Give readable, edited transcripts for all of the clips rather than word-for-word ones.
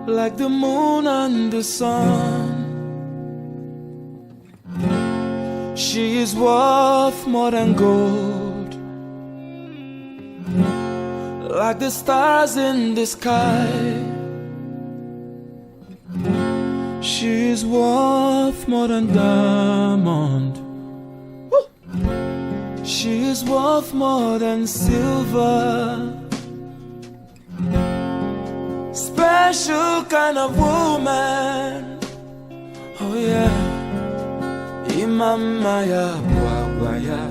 Like the moon and the sun, she is worth more than gold. Like the stars in the sky, she is worth more than diamond. Woo! She is worth more than silver. Special kind of woman. Oh yeah. Ịma mma ya bụ agwa ya.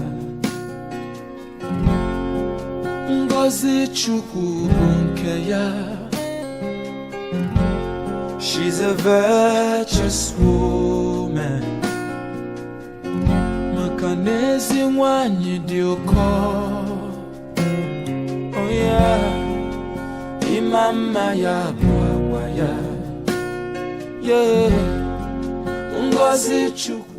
Ngọzi Chukwu bụ nke ya. She's a virtuous woman. Maka na ezi nwanyị dị ụkọ. Oh yeah. Ịma mma ya bụ agwa ya. Yeah. Ngọzi Chukwu.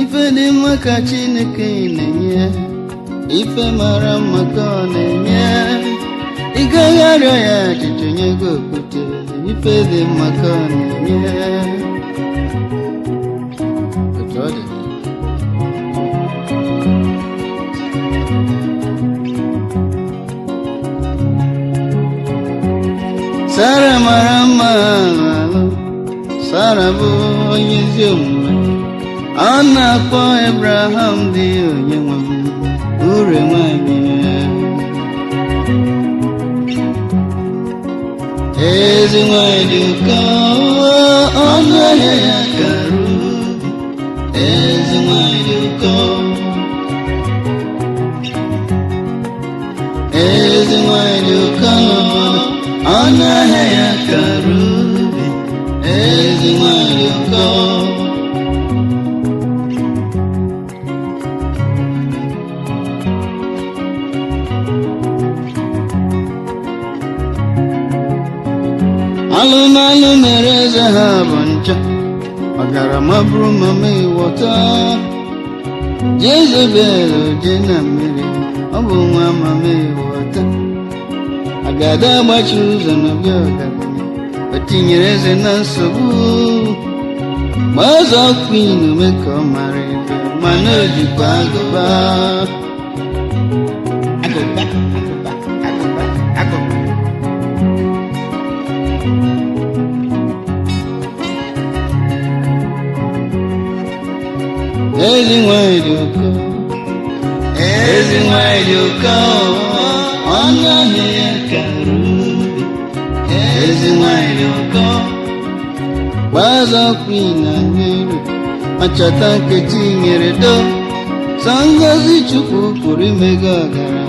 Ife dị mma ka Chineke na-enye, ife mara mma ka ọ na-enye. Ị gaghị arịọ ya ajụjụ nye gị okwute, ife dị mma ka ọ na-enye. Otu ọ dị. Sara mara mma alụ, Sara bụ onye ezi omume. Ọ na-akpọ Abraham dị onye nwe m, ure nwanyị ya. Ezi nwanyị dị ụkọ, ọnụ ahịa ya kara ubi. Ezi nwanyị dị ụkọ. Ezi nwanyị dị ụkọ, ọnụ ahịa ya kara ubi. Ezi nwanyị dị ụkọ. Alụmalụ mere eze ha bụ ncha, ọgarama bụrụ mama ịwọta. Jezebel oje na mmiri, ọ bụ nwa mama ịwọta. Agada gbachiri ụzọ na bịa ọgaranya, o tinyere eze na nsogbu. Gbaa kwin ome ka ọ mara ebe, mana o jikwa agụba. Agụba, agụba, agụba, agụba. Ezi nwanyị dị ụkọ, ezi nwanyị dị ụkọ, ọnụ ahịa ya kara ubi. Ezi nwanyị dị ụkọ, gbazọ kwin na mmiri, ma chọta nkechi nyere do. Sọ ngọzi Chukwu pụrụ ime gị ọgaranya,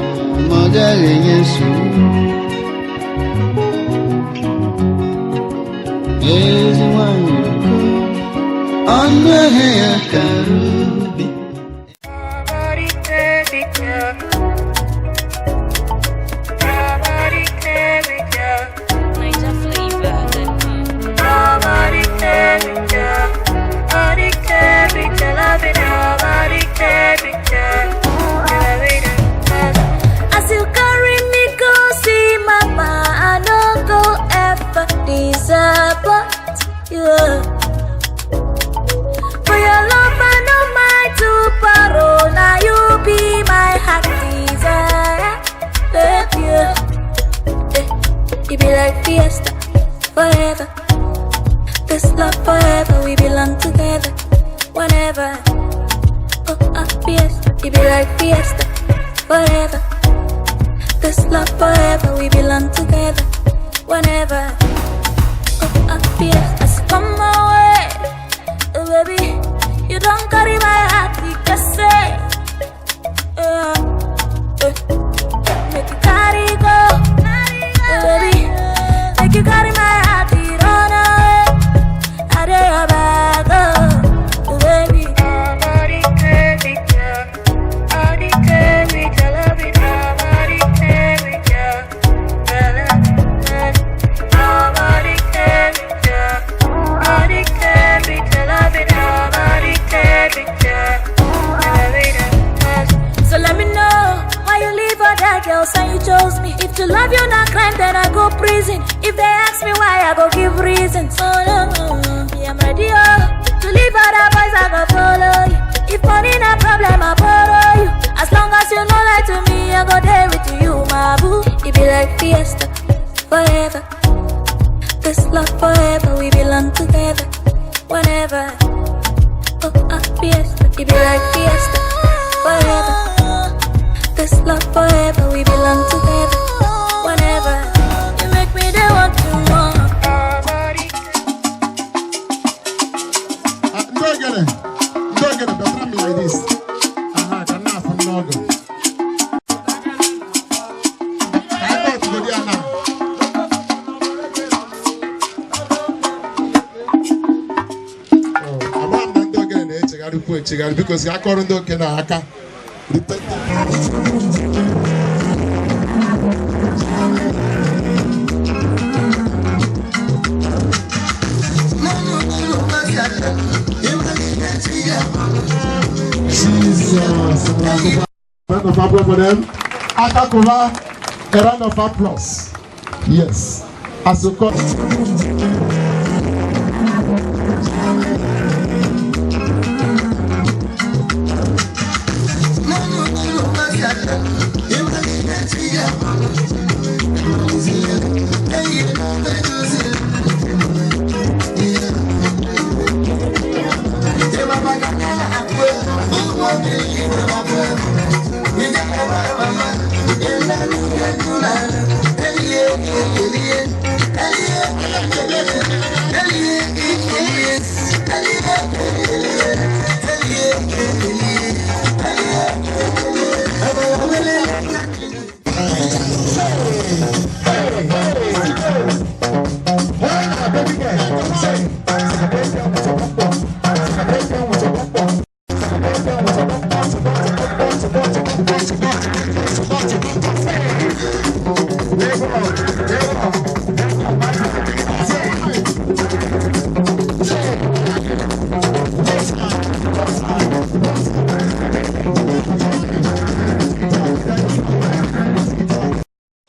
ma ọ gaghị enye nsogbu. Ezi nwanyị dị ụkọ, ọnụ ahịa ya kara ubi. Niger flavor.com. Nobody can be. like fiesta forever. This love forever, we belong together. Whenever, oh ah fiesta, it be like fiesta forever. This love forever, we belong together. Whenever, oh ah fiesta, so come my way, oh baby, you don't carry my heart, you can say, yeah, eh. Make you carry go, oh baby, make you carry my heart, you run away. I dey your back, oh, baby. So let me know why you leave other girls and you chose me. If to love you not crime, then I go prison. If they ask me why, I go give reasons. Oh no, no, no. Me, I'm ready, oh. To leave other boys, I go follow you. If money not problem, I borrow you. As long as you no lie to me, I go there with you, my boo. It be like fiesta forever. This love forever, we belong together. Whenever, oh ah fiesta, it be like fiesta forever. This love forever, we belong together. Whenever you make me the want to more. Ah, ndị ogene, ndị ogene, bịatara m like this. Aha, ka m na-afụ ndị ọgọ. Ka anyị kọtụgodi ya now. Oh, ama m na ndị ogene na-echegharịkwu echegharị, biko si akọrọ ndị okenye aka. Jesus. Round of applause for them. Akakuba, a round of applause. Yes. As you call.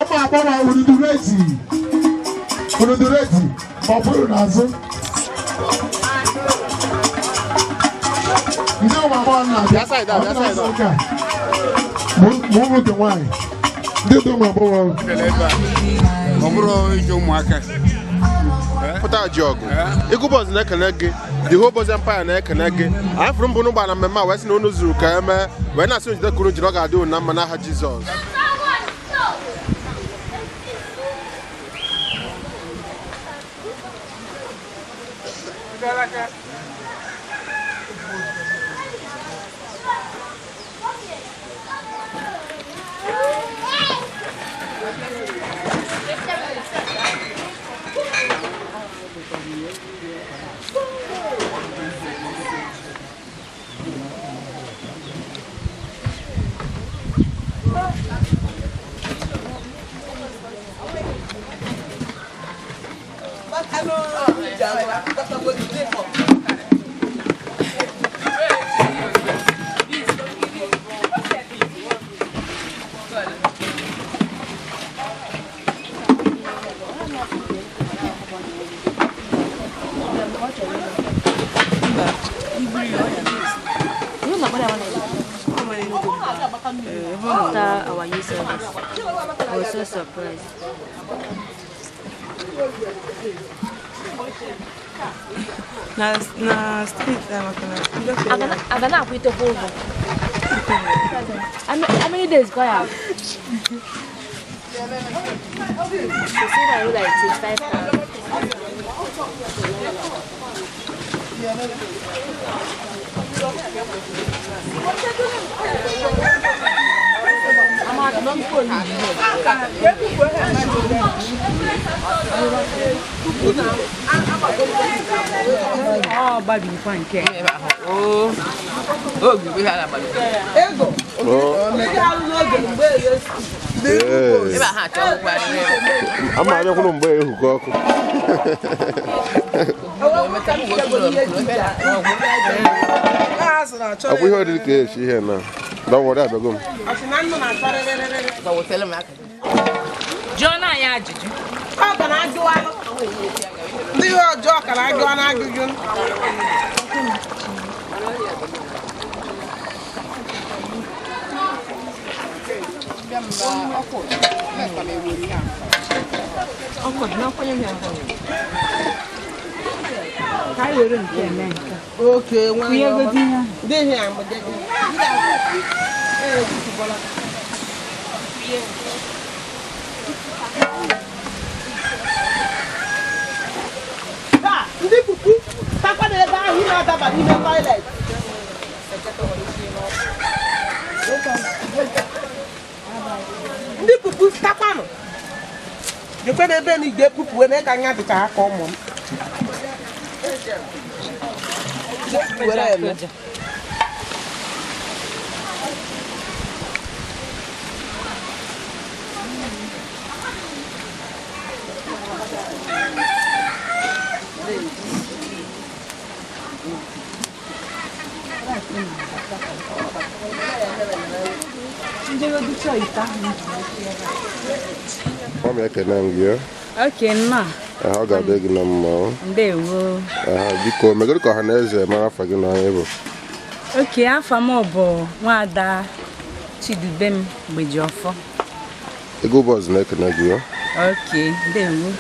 Ụmụ agbọghọ, unu dị ready? Unu dị ready? Ma ọ bụrụ n'azụ. Ndị ụmụ agbọghọ na-abịa. Bịa side a, bịa side a. Nke a. Ma ụmụ nwoke nwaanyị. Ndị dị ụmụ agbọghọ. Ọ bụrụ ije ụmụaka. Pụta ji ọgụ. Eagle Boys na-ekele gị, the whole Boys Empire na-ekele gị. Anyị fụrụ mbụ n'ụgbọ na mmemme a wee sị na unu zuru ka emee, wee na-asị unu jide kuru jiri, ọ ga-adị unu na mma n'aha Jizọs. After our youth service, I was so surprised. Na street maka na A ga na-akwụ itekwa ụgwọ. How many days go I have? So say na road like 25,000. Ọ gbabirikwa nke Ama abịakwuru mgbe ehugo ọkụ. Ọ bụ ihe oriri ka esi ihe na. Don't worry, abịago m. Jụọ na anyị ajụjụ. Ndị ihe ọjọọ ka na-ajụwa n'ajụjụ. Ka anyị were nke eme nke. Oke nwa Kwụnyegodi ihe ahụ. Ndị ihe a mgbe gị. Ee, tutubola. Taa, ndị pupu takwa n'ebe ahụ ị na-adaba n'ime toilet. Ndị pupu takwanụ. Jekwe n'ebe na ige pupu wee mee ka anya dịcha ha ka ụmụ m. Were eme. Mama, ekene m gị. Oke nna, Ọ ga-adị gị na mma. ndewo. Biko, megoro ka ọha na eze mara afa gị na onye bụ. Oke afa m bụ Nwaada Chidubem Gbejiọfọ. Ego Buzz na-ekene gị. Oke, ndewo.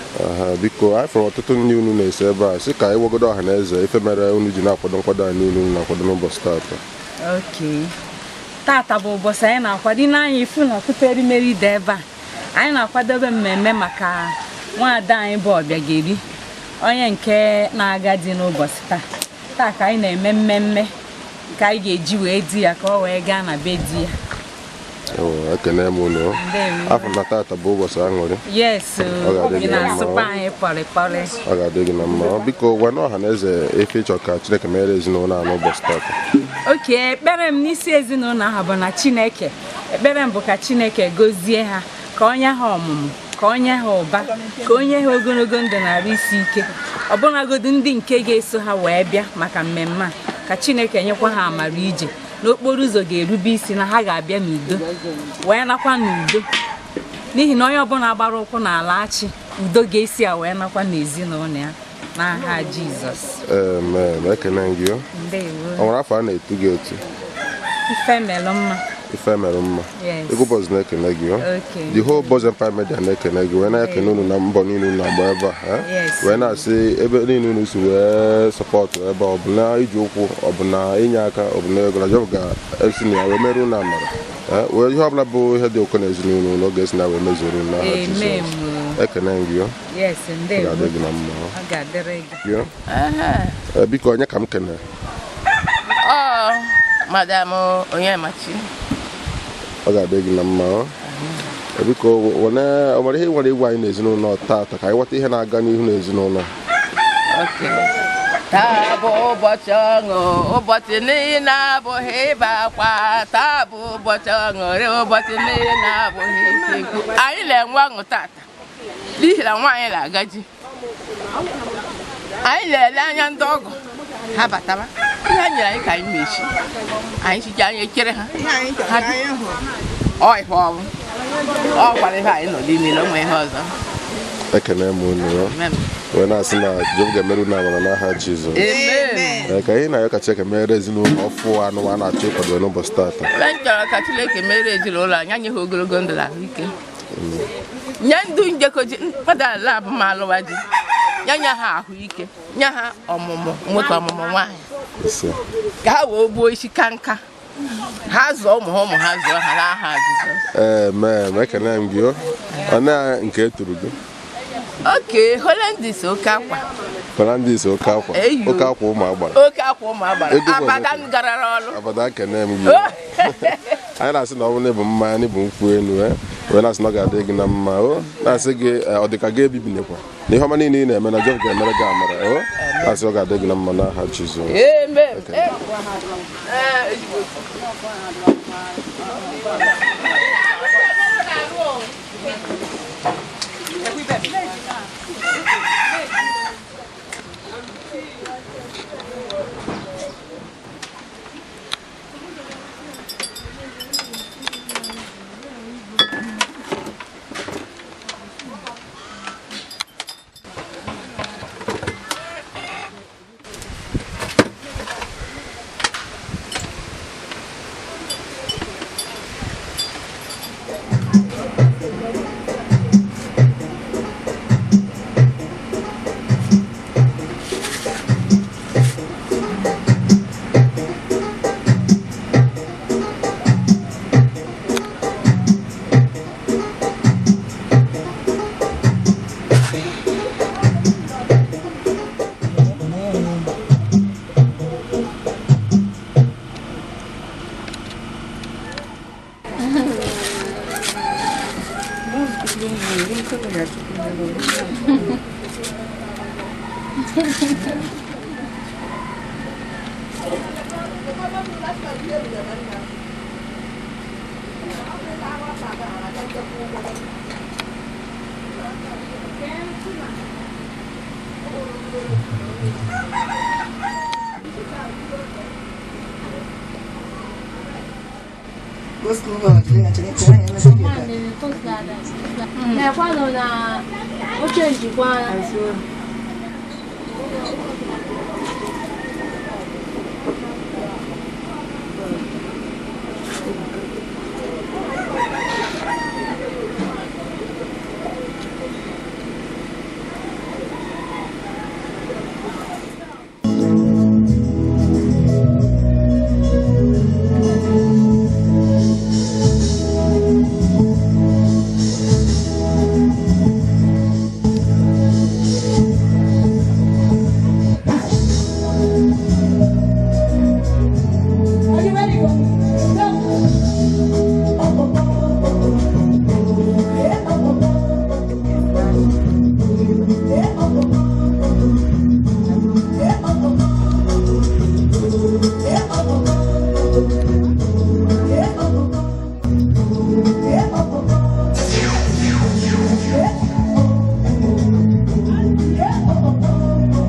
Biko, anyị fụrụ ọtụtụ ndị unu na-ese ebe a sị ka anyị wegodo ọha na eze ife mere unu ji na-akwado nkwado a niile unu na-akwado n'ụbọchị taata. Oke. Tata bụ ụbọchị anyị na-akwado n'anya ifu na ọtụtụ erimeri dị ebe a. Anyị na-akwadobe mmemme maka nwaada anyị bụ Ọbịageri, onye nke na-aga di n'ụbọchị taa. Taa ka anyị na-eme mmemme nke anyị ga-eji wee di ya ka ọ wee gaa na be di ya. Ekene m unu. Ndewo. Afọ na taata bụ ụbọchị aṅụrị. Yes, Ọ ga-adị obi gị na mma. na-asụkwa anyị pọrịpọrị. Ọ ga-adị gị na mma. Biko, gwa na ọha na eze ife ịchọ ka Chineke mere ezinụlọ a n'ụbọchị taata. Oke, ekpere m n'isi ezinụlọ ahụ bụ na Chineke, ekpere m bụ ka Chineke gọzie ha, ka o nye ha ọmụmụ, ka o nye ha ụba, ka o nye ha ogologo ndụ na arụ isi ike, ọbụnagodu ndị nke ga-eso ha wee bịa maka mmemme a, ka Chineke nyekwa ha amara ije n'okporo ụzọ ga-erube isi na ha ga-abịa n'udo wee nakwa n'udo, n'ihi na onye ọbụla gbara ụkwụ n'ala achị udo ga-esi ya wee nakwa n'ezinụlọ ya n'aha Jizọs. Amen. Ekene gị. Ndewo. Ọ nwere afọ a na-etu gị etu? Ife melụ mma. Ife mere mma. Yes. Ego Buzz na-ekene gị. Okay. The whole Buzz Empire Media na-ekene gị wee na-ekene unu na mbọ niile unu na-agba ebe a. Yes. Wee na-asị ebe niile unu si wee sọpọtụ ebe ọ bụ na iji ụkwụ, ọ bụ na inye aka, ọ bụ na ego na Jehova ga-esi na ya wee mere unu amara. Wee ihe ọbụla bụ ihe dị ụkọ na ezinụlọ unu, ọ ga-esi na ya wee mezuoro unu n'aha Amen. Jizọs. Ekene gị. Yes, Ọ ndewo. ga-adị gị na mma. Ọ ga-adịrị gị. Biko, onye ka m kene? Ọ Madam Onyemachi. Ọ ga-adị gị na mma. Biko, o nwere ihe ị nwere ịgwa anyị n'ezinụlọ taata ka anyị ghọta ihe na-aga n'ihu n'ezinụlọ? Taa bụ ụbọchị ọṅụ, ụbọchị niile abụghị ịba akwa. Taa bụ ụbọchị ọṅụ, ụbọchị niile abụghị isi mkpu. Anyị na-enwe ọṅụ taata n'ihi na nwaanyị na-agaji. Anyị na-ele anya ndị ọgọ ha batara. Ihe ha nyere anyị ka anyị mechi. Anyị chicha anyị echere ha. Ha bi. Ọ ihe ọ bụ. Ọ gwara ihe anyị nọ n'ime na o nwee ihe ọzọ. Ekene m unu. Amen. Wee na-asị na Jehova ga-emere unu amara n'aha Jizọs. Amen. Ka ihe na-ayọ ka Chineke mere ezinụlọ ọfụ anụ a na-achọ ịkwado n'ụbọchị taata. Ebe m chọrọ ka Chineke mere ezinụlọ anyị, nye ha ogologo ndụ na ahụike. Nye ndị njekoji mmadụ ala abụ m alụwa di, nye nye ha ahụike, nye ha ọmụmụ nwoke, ọmụmụ nwaanyị, Ise. Ka ha wee gbuo isi ka nka ha zụọ ụmụ ha, ụmụ ha zụọ ha n'aha Jizọs. Ee, mee ekene m gị o. Ọ na nke eturu gị? Oke Hollandis, oke akwa. Hollandis, oke akwa. Eyo. Oke akwa ụmụ agbara. Oke akwa ụmụ agbara. Ego bụ abada ole? Garara ọrụ. Abada, ekene m gị. Anyị na-asị na ọ bụrụ na ịbụ mmanya na ịbụ nkwụ elu, wee na-asị na ọ ga-adị gị na mma o. Na-asị gị, ọ dị ka gị ebibinekwa na ihe ọma niile ị na-eme na Jehova ga-emere gị amara o. Na-asị ọ ga-adị gị na mma n'aha Jizọs. Amen. Ekene. Ee, ezigbo. Nekwanụ na oche njikwa. Are you ready? Go.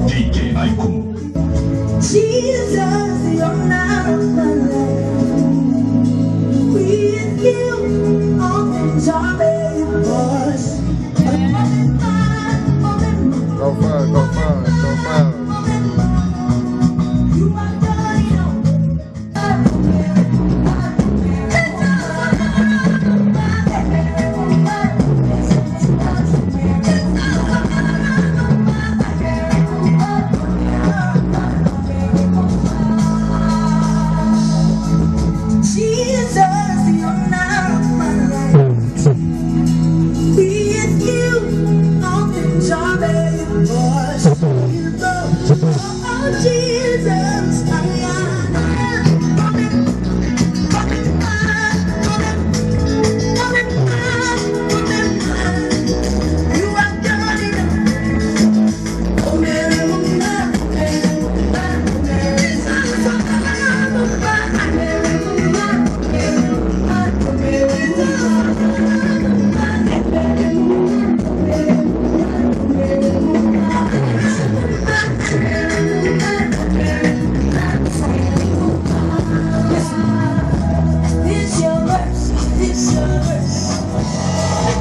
DJ Aikum. Jesus, you're not my life. With you, all things are made possible. Confirm, confirm, confirm. Jesus, you're not my life. With you, all things are made possible. Oh, Jesus, I am. You are done enough. This your verse, this your verse.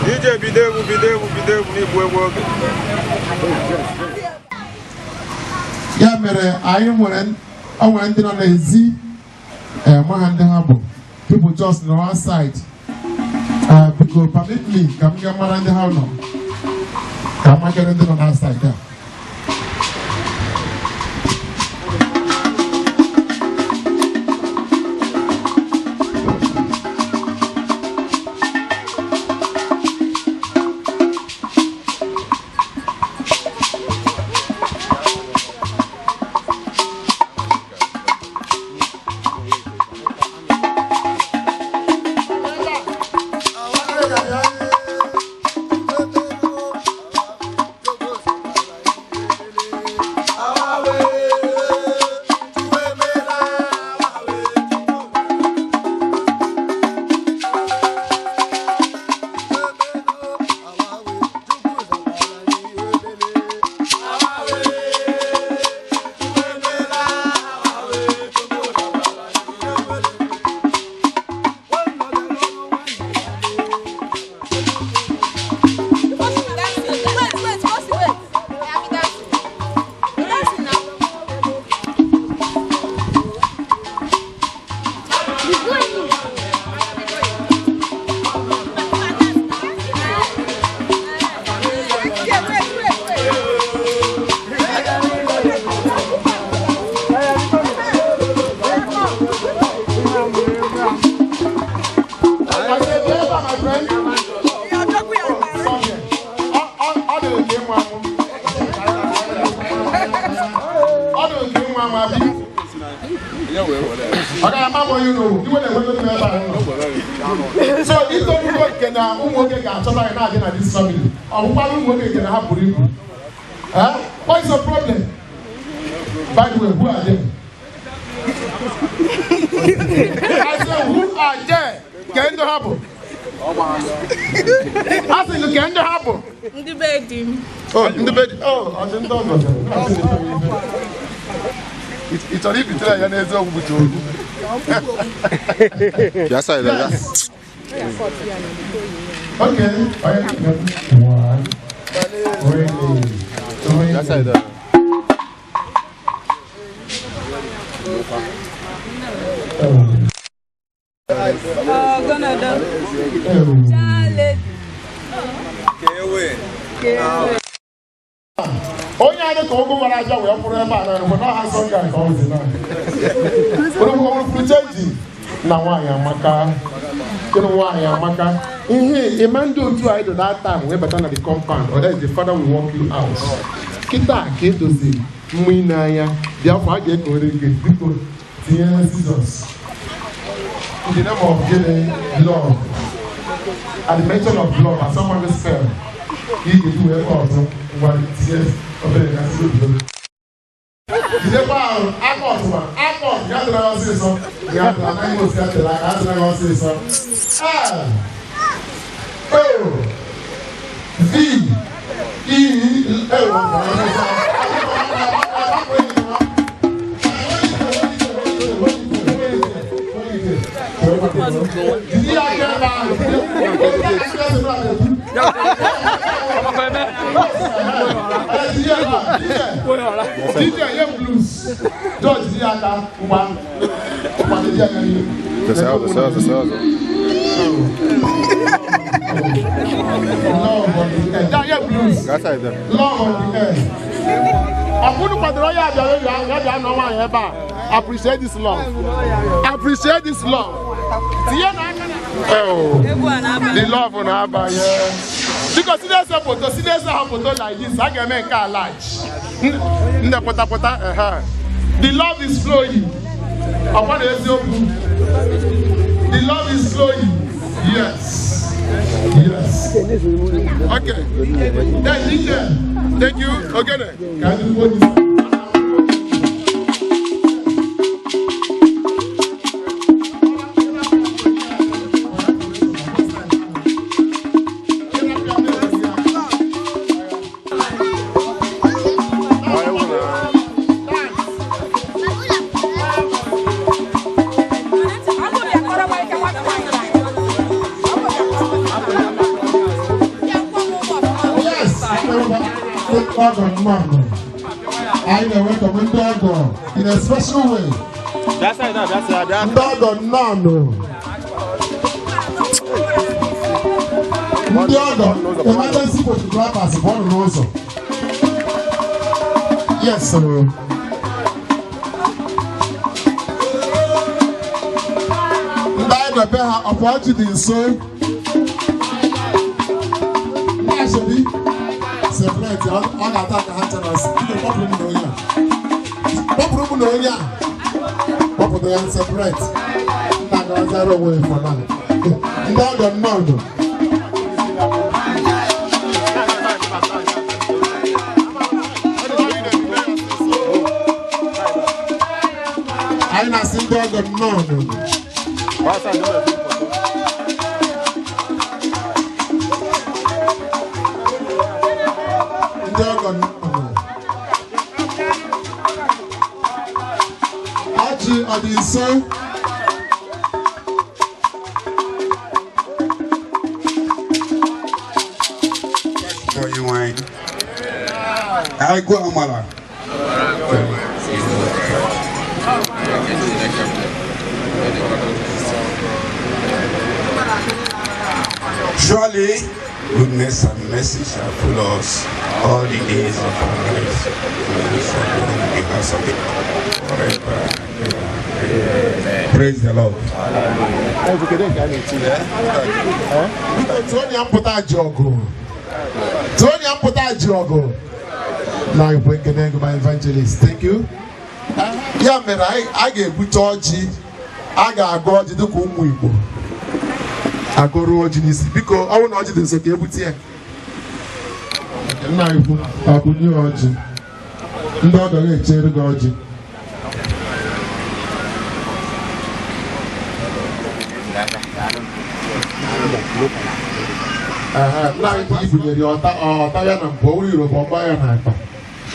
DJ bido egwu bido egwu bido egwu n'igbu egwu oge. Ya mere anyị nwere o nwere ndị nọ n'ezi ma ha ndị ha bụ people just nọ outside. Biko permit me ka m gaa mara ndị ha nọ ka makere ndị nọ n'outside a. Ọ gaghị ama m onye unu iwe na-enweta m ebe a nọ. So itorugo nke na ụmụ nwoke ga-achọta gị na-abịa na this family. Ọ bụkwara ụmụ nwoke nke na ha buru ibu. Eh? What is the problem? By the way, who are they? I say, who are they? Ka ndị ha bụ? A sị gị ka ndị ha bụ? Ndị be di m. Oh, ndị be di. Oh, ọ dị ndị ọgọ. Ị chọrọ ibitere ya n'eziokwu bụ chọrọ. Bịa side ya. Okay. One, three, Bịa side ya. Ọgọnọdọ. Chale. Onye anyị ka ụgụ gbara aja wee kwụrụ ebe a na mgbe na ọha nsọ nga ka ọ dị na kwuru chenji na nwaanyị amaka ịrụ nwaanyị amaka ihe ịma ndị otu anyị dị that time wee bata na the compound or else the father will walk you out. Kịta ka edozi mmụ ị n'anya bịa kwa a ga-ekowere gị biko tinye scissors in the name of gịnị love at the mention of love as someone spell ka ị ga-eji wee kpọọ ọzọ ngwa tinye obere ka sị obido jidekwa ahụ aka ọtụma aka ọtụ ya dịra ọsịsọ ya dịra anaghị osi ya dịra aka adịra gị ọsịsọ L O V E L Jide ya aka ebe ahụ. DJ ye blues. George di aka ngwa. Ngwa di aka n'ihu. Desa ọzọ, desa ọzọ, desa ọzọ. Love on the air. Yeah, yeah, blues. Gaa side ya. Love on the air. Ọkụnụ kwadoro ya bịara ya bịa nọ nwaanyị ebe a. Appreciate this love. Appreciate this love. Tinye n'aka na. Oh. The love na-abanye. Biko si na-ese foto, si na-ese ha foto like this, a ga-eme nke a large. Ndị pụtapụta, ehe. The love is flowing. Ọkwa na eziokwu. The love is flowing. Yes. Yes. Okay. Then DJ, thank you. Ogene. Ka anyị kwuo this. Yes, ọgọ mmadụ. Anyị na-ewekọm ndị ọgọ in a special way. Bịa side a, bịa side a, bịa. Ndị ọgọ nnọọ. Ndị ọgọ emergency photographers bụ ọnụ n'ụzọ. Yes, sir. Ndị anyị na-ebe ha ọkwa ọjị dị nso. Ndị ashebi separate ọ ga-ata ka ha chọrọ asị. Biko kpọpụrụ m na onye a. Kpọpụrụ m na onye a. Kpọpụta ya separate. Nna ga-azara onwe ya for now. Ndị ọgọ nnọọ. Anyị na-asị ndị ọgọ nnọọ. Ndị ọgọ nnọọ. Ọjị ọ dị nso? Onye nwe anyị. Anyị gụọ amara. Surely goodness and mercy shall follow us all the days of our lives, and we shall dwell in the house of the Lord forever and ever. Praise the Lord. Biko tụọ ya mpụta ji ọgụ. Tụọ ya mpụta ji ọgụ. Na ikwe ekene gị my evangelist. Thank you. Ya mere a ga-ebute ọjị, a ga-agọ ọjị dịka ụmụ Igbo agọrọ ọjị n'isi. Biko, ọ bụrụ na ọjị dị nso, ka ebute ya. Nna anyị ukwu, ọ bụ nye ọjị, ndị ọgọ ga-echere gị ọjị. Nna anyị ukwu, ibunyere ya ọta ọta ya na mbụ, ọ bụrụ Yoruba, ọgba ya na akpa,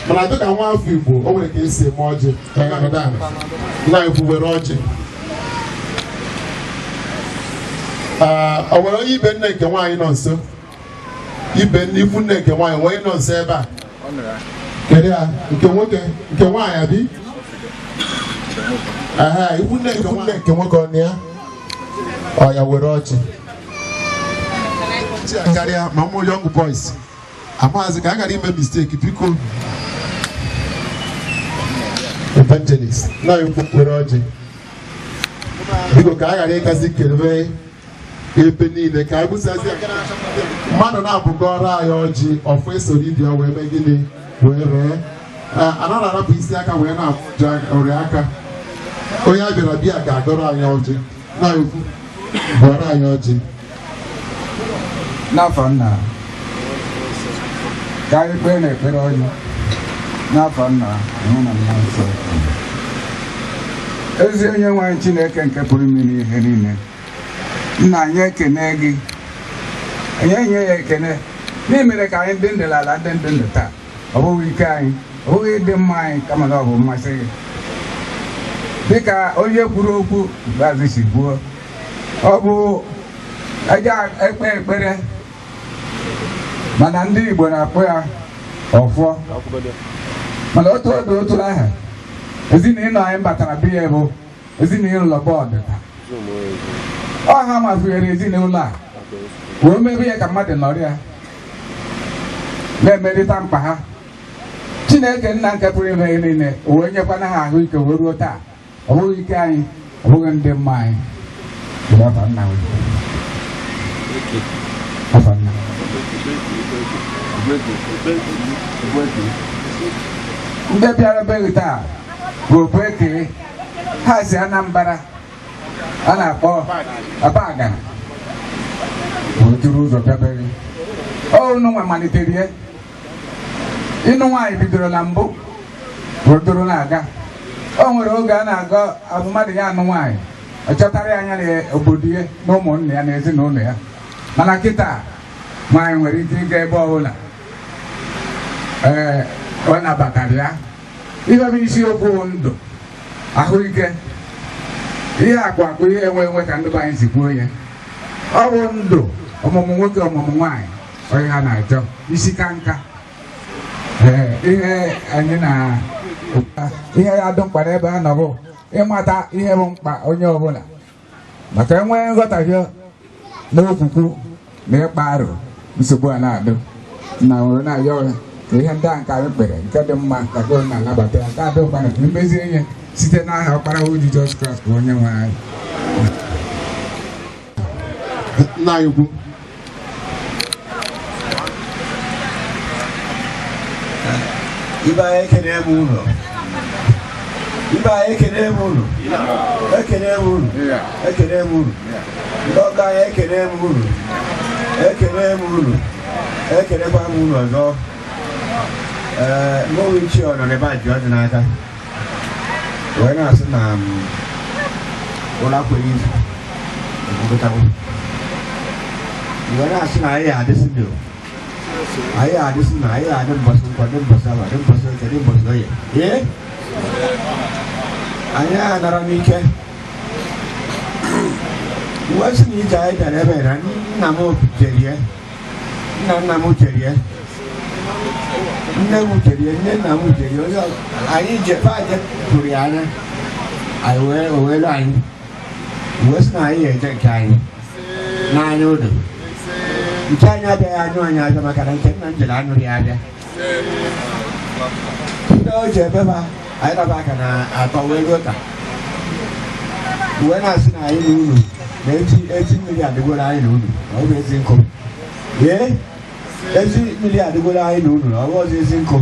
mana dịka nwa afọ Igbo, o nwere ka esi eme ọjị. Nna anyị ukwu, were ọjị. O nwere onye ibe nne nke nwaanyị nọ nso? Ibe nne, ikwu nne nke nwaanyị, onye nọ nso ebe a? Kedu ya? Nke nwoke, nke nwaanyị abi? Ikwu nne nke nwoke ọ na ya? Ọ ya were ọjị karịa ma ụmụ young boys amaghịzị ka a gara ime mistake. Biko, evangelist, nna anyị ukwu, were ọjị. Biko, ka a ghara ịgazi kelebe ebe niile, ka a gbụsazi mmadụ na-abụkọrọ anyị ọjị ọfụ, esoro ibi ya wee mee gịnị, wee ree. Anaghị arapụ isi aka wee na-afụju ọrịa aka. Onye a bịara bịa ga-agọrọ anyị ọjị. Nna anyị ukwu, gọrọ anyị ọjị. N'afa Nna, ka anyị kpee n'ekpere ọjị. N'afa Nna, Nwa na Mmụọ Nsọ. Ezi onye nwe anyị Chineke nke pụrụ ime ihe niile, Nna anyị, ekene gị, anyị enye ya ekene n'imere ka anyị dị ndụ ala dị ndụ ndụ taa. Ọ bụghị ike anyị, ọ bụghị ịdị mma anyị, kama na ọ bụ mmasị gị. Dịka onye kwuru okwu ikpeazụ si kwuo, ọ bụ eje ekpe ekpere, mana ndị Igbo na-akpọ ya ọfọ. Mana otu oge otu aha ezinụlọ anyị batara biya bụ ezinụlọ bọọdụ ọ ha mafughere ezinụlọ a wee mebe ya ka mmadụ nọrọ ya na-emerịta mkpa ha. Chineke Nna nke pụrụ ime ihe niile wee nyekwana ha ahụike wee ruo taa. Ọ bụghị ike anyị, ọ bụghị ndị mma anyị. Afa Nna, afa Nna. Ndị bịara be gị taa bụ Obueke. Ha si Anambra a na-akpọ Abagana wee tụrụ ụzọ bịa be gị. Ọ unu nwa malitere ya. Ịnụ nwaanyị bidoro na mbụ wee doro na-aga. O nwere oge a na-agọ mmadụ ya anụ nwaanyị, ọ chọtara ya anya na obodo ya na ụmụnne ya na ezinụlọ ya. Mana kịta, nwaanyị nwere ike ịga ebe ọbụla ee ọ nabatara ya. Ihe bụ isiokwu, ndụ, ahụike, ihe akụ akụ, ihe enwe enwe, ka ndị be anyị si kwuo ya, ọ bụ ndụ, ọmụmụ nwoke, ọmụmụ nwaanyị, onye ha na-achọ isi ka nka. Ee, ihe anyị na ihe ya dị mkpa n'ebe a nọ bụ ịmata ihe bụ mkpa onye ọbụla, maka enwee nghọtahie n'okwukwu na ịkpa arụ, nsogbu a na-adụ na were na-ayọ ka ihe ndị a nke anyị kpere nke dị mma ka gị na-anabata ya, nke adị mkpa na mmezie ihe, site n'aha Ọkpara bụ Jizọs Kraịst bụ onye nwe anyị. Nna anyị ukwu. Ibe anyị, ekene m unu. Ibe anyị, ekene m unu, ekene m unu, ekene m unu. Ndị ọgọ anyị, ekene m unu, ekene m unu, ekenekwa m unu ọzọ. Ee, mụ ichie ọ nọ n'ebe a ji ọjị n'aka wee na-asị na ụlọ akwere izu ekwupụtawo, wee na-asị na anyị adịsị ndụ, anyị adịsị na anyị adị mbọsị nkwọ, dị mbọsị aba, dị mbọsị oke, dị mbọsị oye. Ee, anyị anara n'ike wee sị na ije anyị bịara ebe na nna m jerie, nna nna m jerie, nne m jerie, nne nna m jerie, onye anyị je fa je pụrụ ya anya anyị wee owelu anyị wee sị na anyị ga-eje nke anyị n'anya odo nke anyị abịaghị anyụ anyị abịa, maka na nke nna m jere anyụrụ ya abịa. Ndị o ji ebe ba anyị naba aka na atọ wee ruo taa, wee na-asị na anyị na unu na echi echi mmiri adịgoro anyị na unu na ọ bụ ezi nkụ. Ee, ezi mmiri adịgoro anyị na unu na ọ bụ ọzọ ezi nkụ.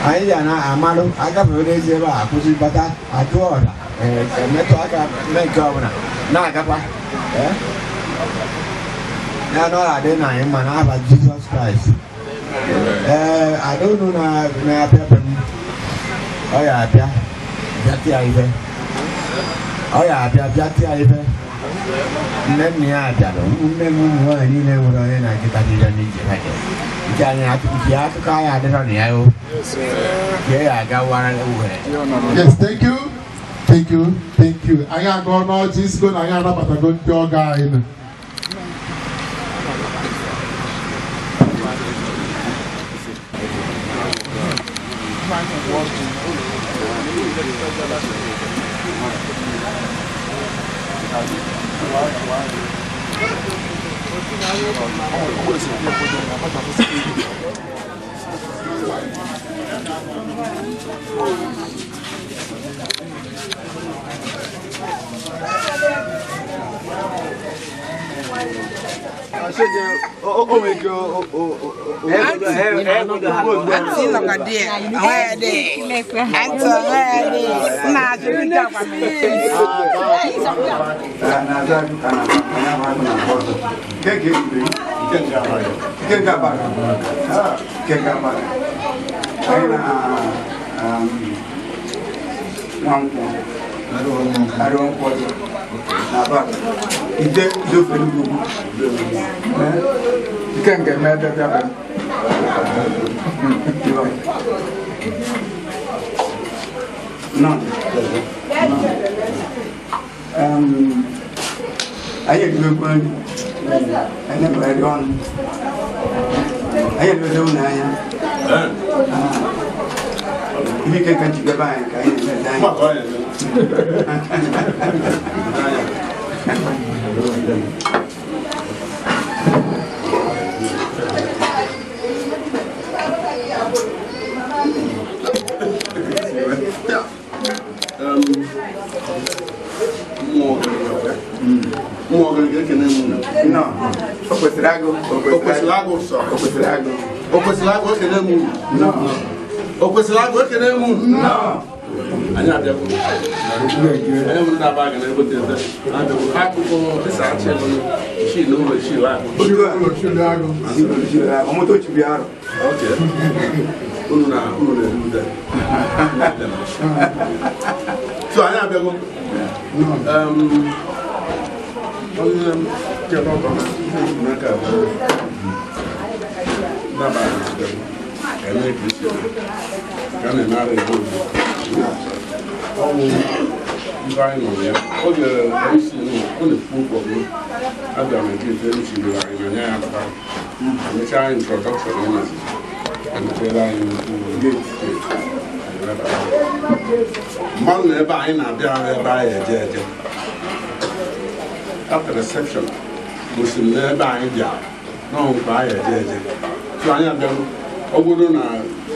Anyị ya na-amalụ agafere n'ezi ebe a akwụsị bata ajụọ ọra emetụ aka mee nke ọbụla na-agakwa ya na ọ adị na anyị mma n'afa Jizọs Kraịst. Ee, ada unu na-abịa be m, ọ ya abịa bịa ife, ọ ya abịa bịa ife. Nne nna ya bịara, nne m ụmụ nwaanyị niile nwere onye na-nkịta niile n'ije ha jere nke anyị nke akụkọ anyị adịrọ na ya o ka ya aga wara were. Yes, thank you. Thank you. Thank you. Anyị agụọ n'ọjị isigo na anyị anabatago ndị ọgọ anyị nọ. Anyị eribekwa nri, anyị na-ebegharị ọnụ, anyị elele unu anya. Ihe ike ka njidebe anyị ka anyị na-elele anya. O kwesịrị agụ. O kwesịrị agụ. O kwesịrị agụ. O kwesịrị agụ ekene m unu. O kwesịrị agụ ekene m unu. Anyị abịago. Anyị nwere na-aba aga na-ebote ebe. Abịago. Akụkọ dịsa achị nụ isii na ụlọ isii agụ. Ọmụta ochi bi arọ. Unu na unu na-eru ude. So anyị abịago. Mmanụ na ebe anyị na-abịa ebe anyị eje eje. At the reception, gosi m n'ebe anyị bịara n'ọnwụ anyị eje eje. So anyị abịago, ọ bụrụ na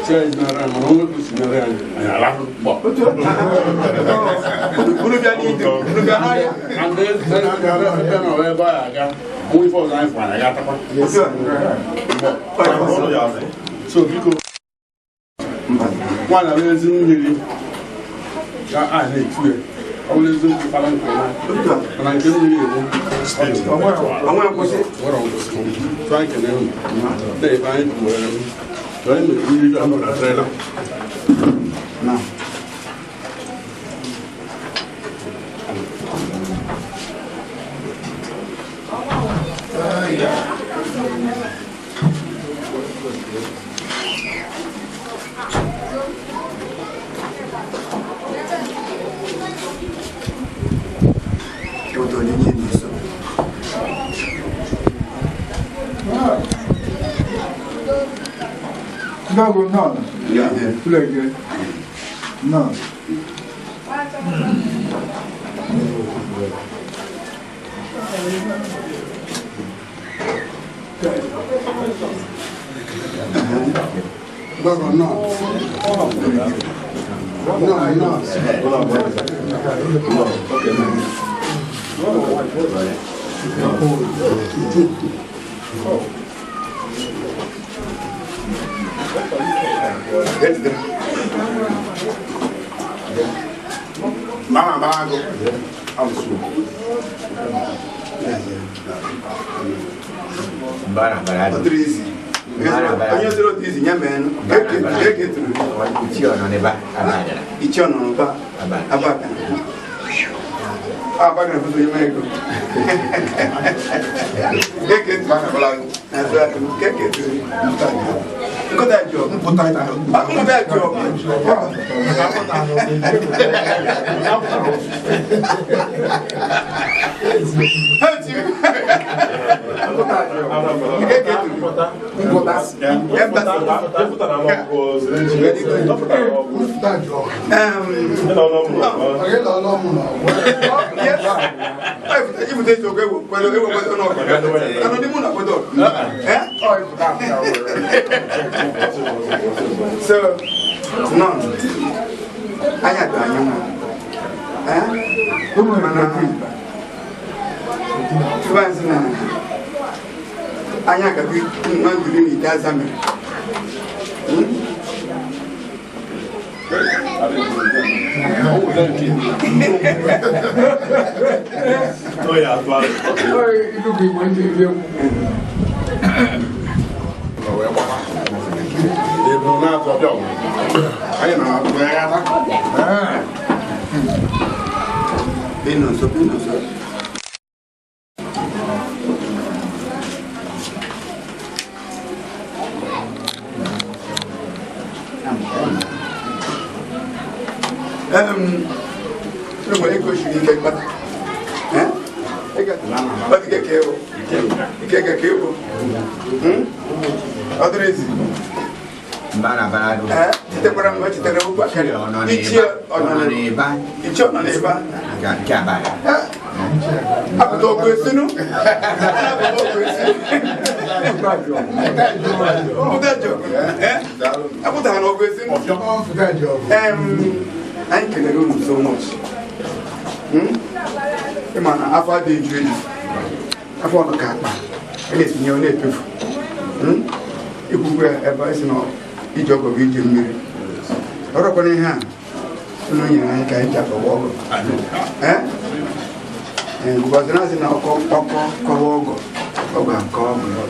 church nara mana onwe kwesịrị anyị anyị arahụ gbọ. And then ebe na ebe anyị aga, onwe ife ọzọ anyị fụrụ anyị ga-atakwa. So biko, nwaanyị abịa ezi mmiri ya a na-etu ya. Ọ bụrụ eziokwu kpara nke ọma, mana nke mmiri ewu nwere nkwụsị. So anyị kene unu na ebe anyị kwuwere m ka anyị mere mmiri ga na trela. No, no. No. No. Ejidere. Mama barago. Alụsụ. Ọ dịrị izi. Onye zoro dị izi ya mee nụ. Eke tụrụ. Ichie ọ nọ n'ụba. Abaka. Abaka na-efuso ime ego. Eke tụrụ. Azụ aka m. Eke tụrụ. Nkụta ji ọgụ. Nkụta ji ọgụ. So, none. Anya dị anyị mma. Eh? Mana Tubansi na anya gabi nwa nduru na ite aza mere. Bino nso, bino nso. Nwere ego siri ike kpata. Ọ dị ka ewu. Ike ka ewu. Ọ dịrị ezi. Chitekwara m chitere ugwu aka. Ichie ọ nọ n'ebe. Ichie ọ nọ n'ebe. Apụta ọkụ esinu. Apụta ọkụ esinu. Mpụta jọ. Apụta ha n'ọkụ esinu. Anyị kelere unu so much. Ịma na afọ adịghị eju eju. Afọ ọnụ ka akpa. A na-etinye ọ na-epefu. Ikwukwe ebe esi na iji ọgọ gị ije mmiri. Ọrọkwana ihe a unu nyere anyị ka anyị ji akọwa ọgọ. Ee, because na asị na ọkọ ọkọ kọwa ọgọ ọgọ akọ ọgọ.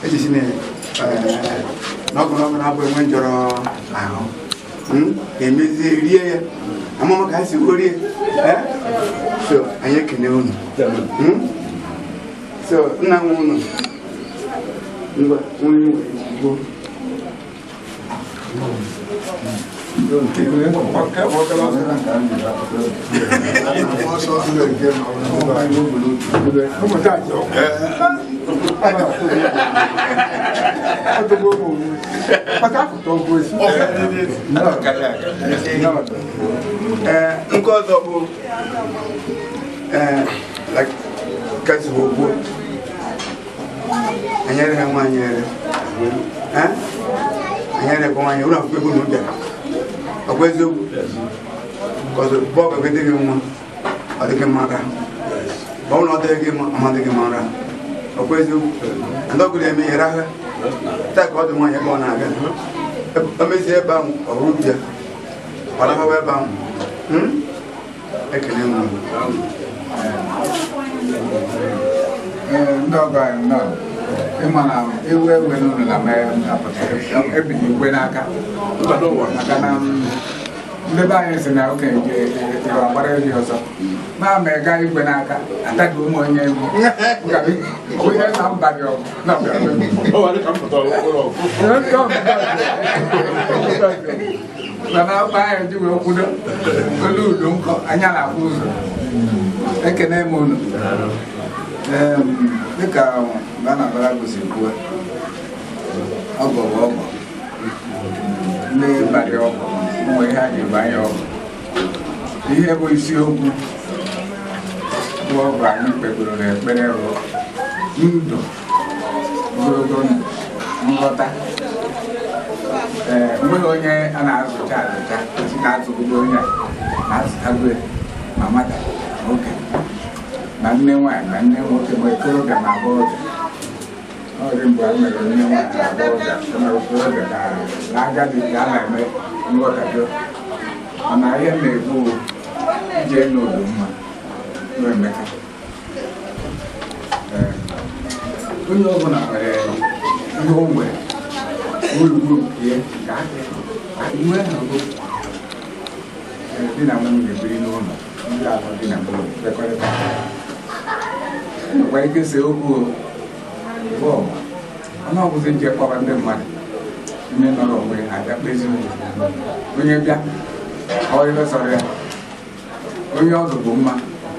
Eji si na ọgọ na ọgọ na-abụ enwe njọrọ ahụ. Emezie rie ya amama ka si orie. So anyị ekene unu. So nna nwe unu ngwa onye nwe gboo. Nke ọzọ bụ kasi okwu anyị ere nwaanyị ere anyị erekwa nwaanyị ụlọ akwụkwọ ebe unu bịara ọkwa eziokwu ọzọ bọọgụ gị dịghị nwa ọ dịghị mma ra ọ bụrụ na ọ dịghị mma ọ dịghị mma ra ọkwa eziokwu ndị ọgụ na-eme ihe rahụ taa ka ọ dị nwaanyị ebe ọ na-aga o mezie ebe ahụ ọ bụrụ bịa ọ rahụwa ebe ahụ. Ekele m. Ndị ọgọ anyị nọ ịma na ewu ewe n'ụlọ na mee ebili igwe n'aka maka na ndị be anyị si na okenye ji agbara eri ọzọ ma ma ị gaa igwe n'aka ataghị ụmụ onye egwu onye na mba gị ọgụ mana ọkpa anyị ji wee kwudo olu udo nkọ anya na-afụ ụzọ. Ekene m unu. Dịka Banabara gosiri kwuo, ọgọ bụ ọgọ, ndị bara ọgọ ụmụ ihe a ji banye ọgọ. Ihe bụ isiokwu bụ ọgọ anyị kpegoro n'ekpere bụ ndụ ogologo ndụ nghọta. Ee, enweghị onye a na-azụcha azụcha si na-azụgido onye a na-azụtago ya ma nwata ma okenye ma nne nwaanyị ma nne nwoke ma okorobịa ma agbọghọbịa. Ọ dị mgbe a mere nne nwaanyị agbọghọbịa mere okorobịa ka na agadi ka a na-eme nghọtahie, mana ihe m na-ekwu bụ ije n'odo mma n'Emeka. Ee, onye ọbụla nwere ihe o nwere gburugburu nke ya ka iwe ha bụ di na nwunye biri n'ụlọ, ndị alụ di na nwunye kwekọrịta, nwekwara ike see okwu bụ ọnụ ọbụzi nje kpọba ndị mmadụ, ndị nọrọ onwe ha abịa kpezi okwu. Onye bịa ọ ife sọrọ ya, onye ọdụ bụ mma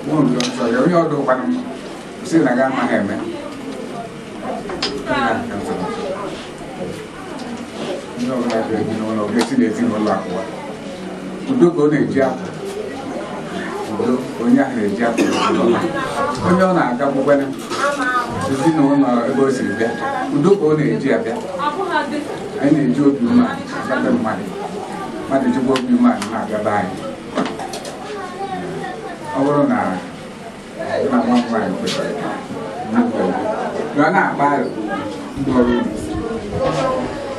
nwụrụ sọrọ ya, onye ọdụ kwanụ mma si na ga amaghị eme. Ndị ọbụla dị ezinụlọ ga-esi n'ezinụlọ apụwa, udo ka ọ na-eji apụ, udo ka onye ahụ na-eji apụ n'ezinụlọ. Onye ọ na-agakwukwere ezinụlọ ebe o siri bịa, udo ka ọ na-eji abịa. Anyị na-eji obi umeala abịa mmadụ, mmadụ jikwa obi umeala na-abịa be anyị. Ọ bụrụ na na nwa nwaanyị kwekọrịta na ọ na-akpa arụ ndị ọrụ ugbo,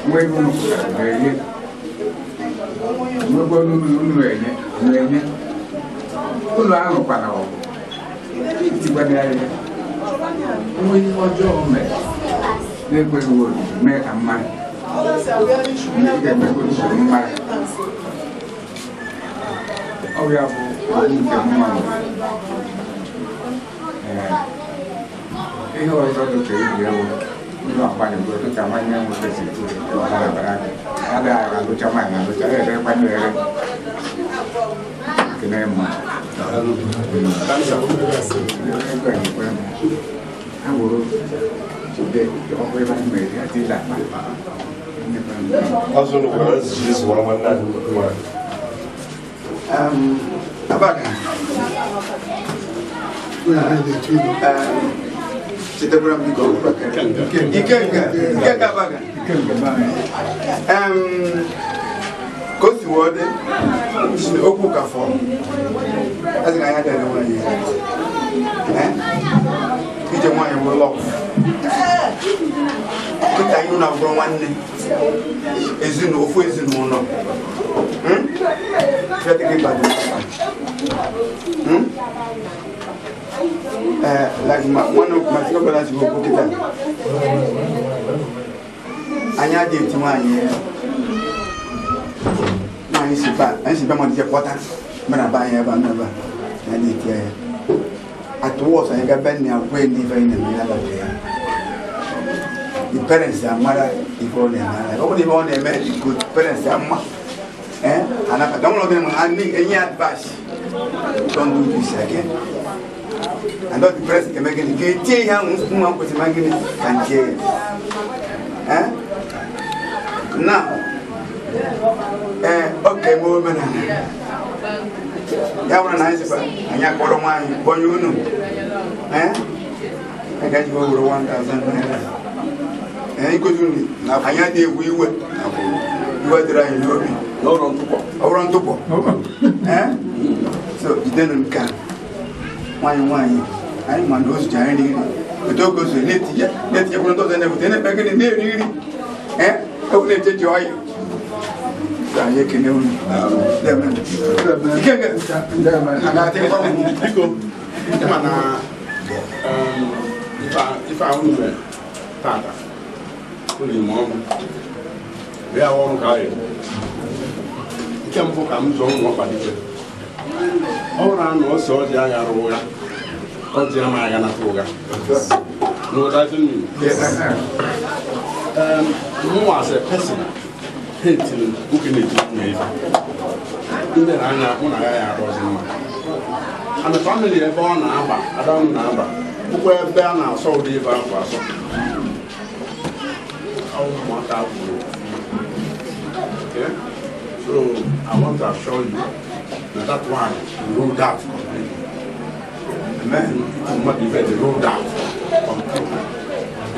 nwa ego unu pụtara na-enye, nwekwa unu unu enye na-enye ụlọ ahụkwana ọgụ itikwana ya ihe nwe ihe ọjọọ mere na-ekweghị odudu mee ka mmadụ ị ga-emekwa usoro mmadụ. Ọ ya bụ okwu nke mma nwere. Ee, ihe ọzọ dị ka ibi ewu ụlọ akwanigbo dịka nwanne m nwoke si kwuo, ọ na-abara aka adịghị alụcha nwaanyị alụcha ya erekwana ere kene mma ego enyekwe m ha wuru jide ọkụ ebe anyị mere ya dịla akpa. Ọzọ n'ụwa ezi zụwa nwanne anyị nwaanyị. Abaga. Chetakwara m biko. Ikenga, Ikenga Abaga. Ka o si wee dị, okwu ka fọrọ. Asị na anyị adịghị nwaanyị ya. Ije nwaanyị bụ love. Kịta anyị na-abụrụ nwanne ezinụlọ, ofu ezinụlọ. Fẹ́ẹ́ gbàdúrà. Like my, one of my second brothers go go kita. Anyị adịghị eti nwaanyị ya. Nwaanyị si ba, anyị si ba mmadụ je kpọta mmadụ aba anyị ebe a ebe a. Anyị adịghị eti ya. At worst, anyị ga-ebe nne ya gwa ndị ife anyị na-eme ya lọta ya. The parents amara ife ọ na-eme. Ọ bụrụ ife ọ na-eme dị good, parents ama. Eh? Anabata. Don't let them enye advice. Don't do this again. And not the parents can make it. Ka etie ihe ahụ nwa kwesịrị ma gịnị ka ntie ya. Eh? Now, ọ ka eme omenala. Ya bụrụ na anyị sịkwa anyị akpọrọ nwaanyị kpọnye unu. Eh? Anyị ga-eji were 1000 naira. Igozi unu anyị adịghị ewu iwe. Iwe dịrị anyị n'obi. Ọ bụrụ ntụpọ. Eh? So jidenụ nke a. Nwaanyị nwaanyị anyị ma na o zucha anyị nri. Otu oge o zuru na-etinye na-etinyekwuru ndị ọzọ na-ebute na-ekpe gịnị na-eri nri. Eh? Ewu na-echechi ọyị. So anyị ekene unu. Ikenga. Biko, ịma na ife ahụ mere tata ụlọ ime ọnụ ya ọrụ ka anyị nke mbụ ka m zụọ ụmụ ọkpadike ọ bụrụ na ose ọjị aghara ụgha ọjị ama agha nata ụgha. Know what I mean? Mụ as a person hate nwoke na-eji nwunye ife ndị na-anya mụ na ya ya arụzi mma and the family ebe ọ na-aba ada m na-aba bụkwa ebe a na-asọ ụdị ife ahụ asọ ụmụaka kwuru. Okay? So I want to assure you that that one rolled out completely. Amen. Mmadụ ife dị rolled out completely.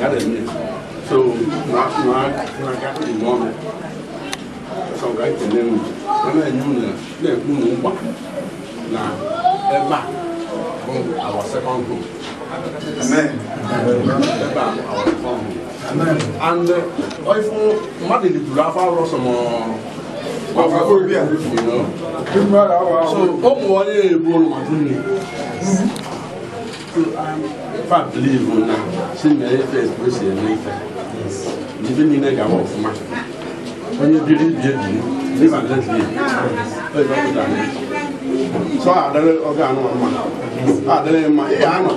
Ya na-eme. So na na na ga dị n'ọnụ. So ga ekele unu. Na na-enye unu na-ekwu unu mgba na ebe a bụ our second home. Amen. Ebe a bụ our second home. And ifu mmadụ lijuru afọ arọ sọ so ụmụ onye ebu ụlọ mmadụ nne. So I believe na si mere ife esi eme ife. Ife niile ga-agba ọfụma. Onye biri ibi ebiri, live and let live. So adịrị oge anụ mma. Adịrị mma, ị ga-anọ.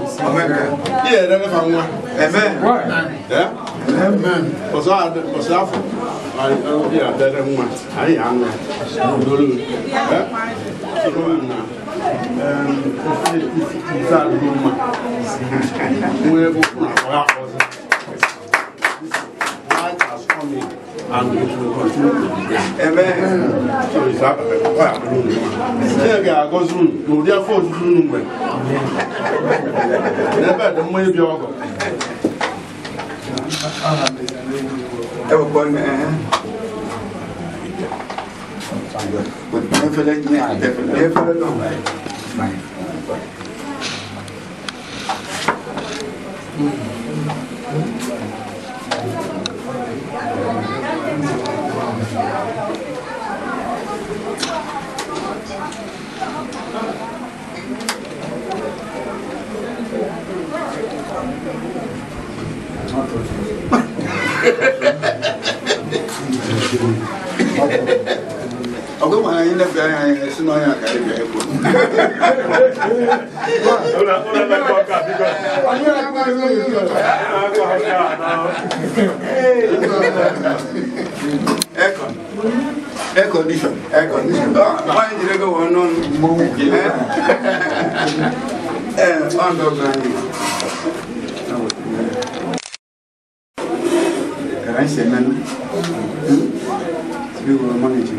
Ị ga-erere fa nwa. Amen. Ọsọ afọ, ị ga-adịrị nwa, anyị ga-anọ. Ife adịghị mma. Nwee ụkwụ na akpọ ya akpọzi. Light has come in and it will continue to be there. Amen. So it's happening. Chineke ga-agọzi unu n'ụdị afọ ojuju unu nwere. N'ebe dị mma ịbịa ọgọ. Ọgụ nwere anyị na-efe anya anyị si n'ọnya ka anyị bịa ekwu. Air condition. Air condition. Nwaanyị jiri ego wee n'ọnụ. Ee, ọ ndụ ọgụ anyị. Ka anyị si eme we will manage it.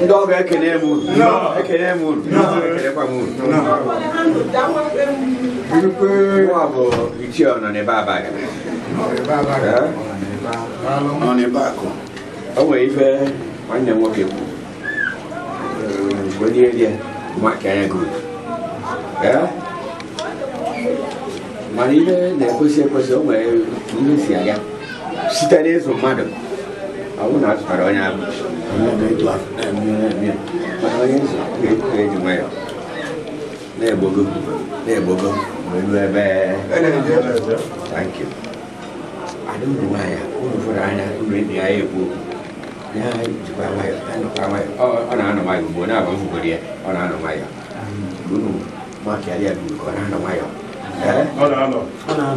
Ndị ọgọ ekene m unu, ekene m unu, ekenekwa m unu. Nwa bụ ichie ọ nọ n'ebe abaga. O nwere ife nwanne m nwoke kwu. Onye rie maka ya good. Mana ihe na-ekwesị ekwesị o nwere ihe si aga site n'ịzụ mmadụ. Ọ bụrụ na a zụtara onye ahụ mana onye nzụ ga-eji nwayọọ na-egbogo na-egbogo wee ruo ebe. Thank you. Ada unu nwaanyị unu fụrụ anya unu enyi ya ekwu okwu ya jikwa nwayọọ ya nọkwa nwayọọ. Ọ na-anọ nwayọọ ugbo na-agba mfugoro ya, ọ na-anọ nwayọọ unu makịarịa gburu ka ọ na-anọ nwayọọ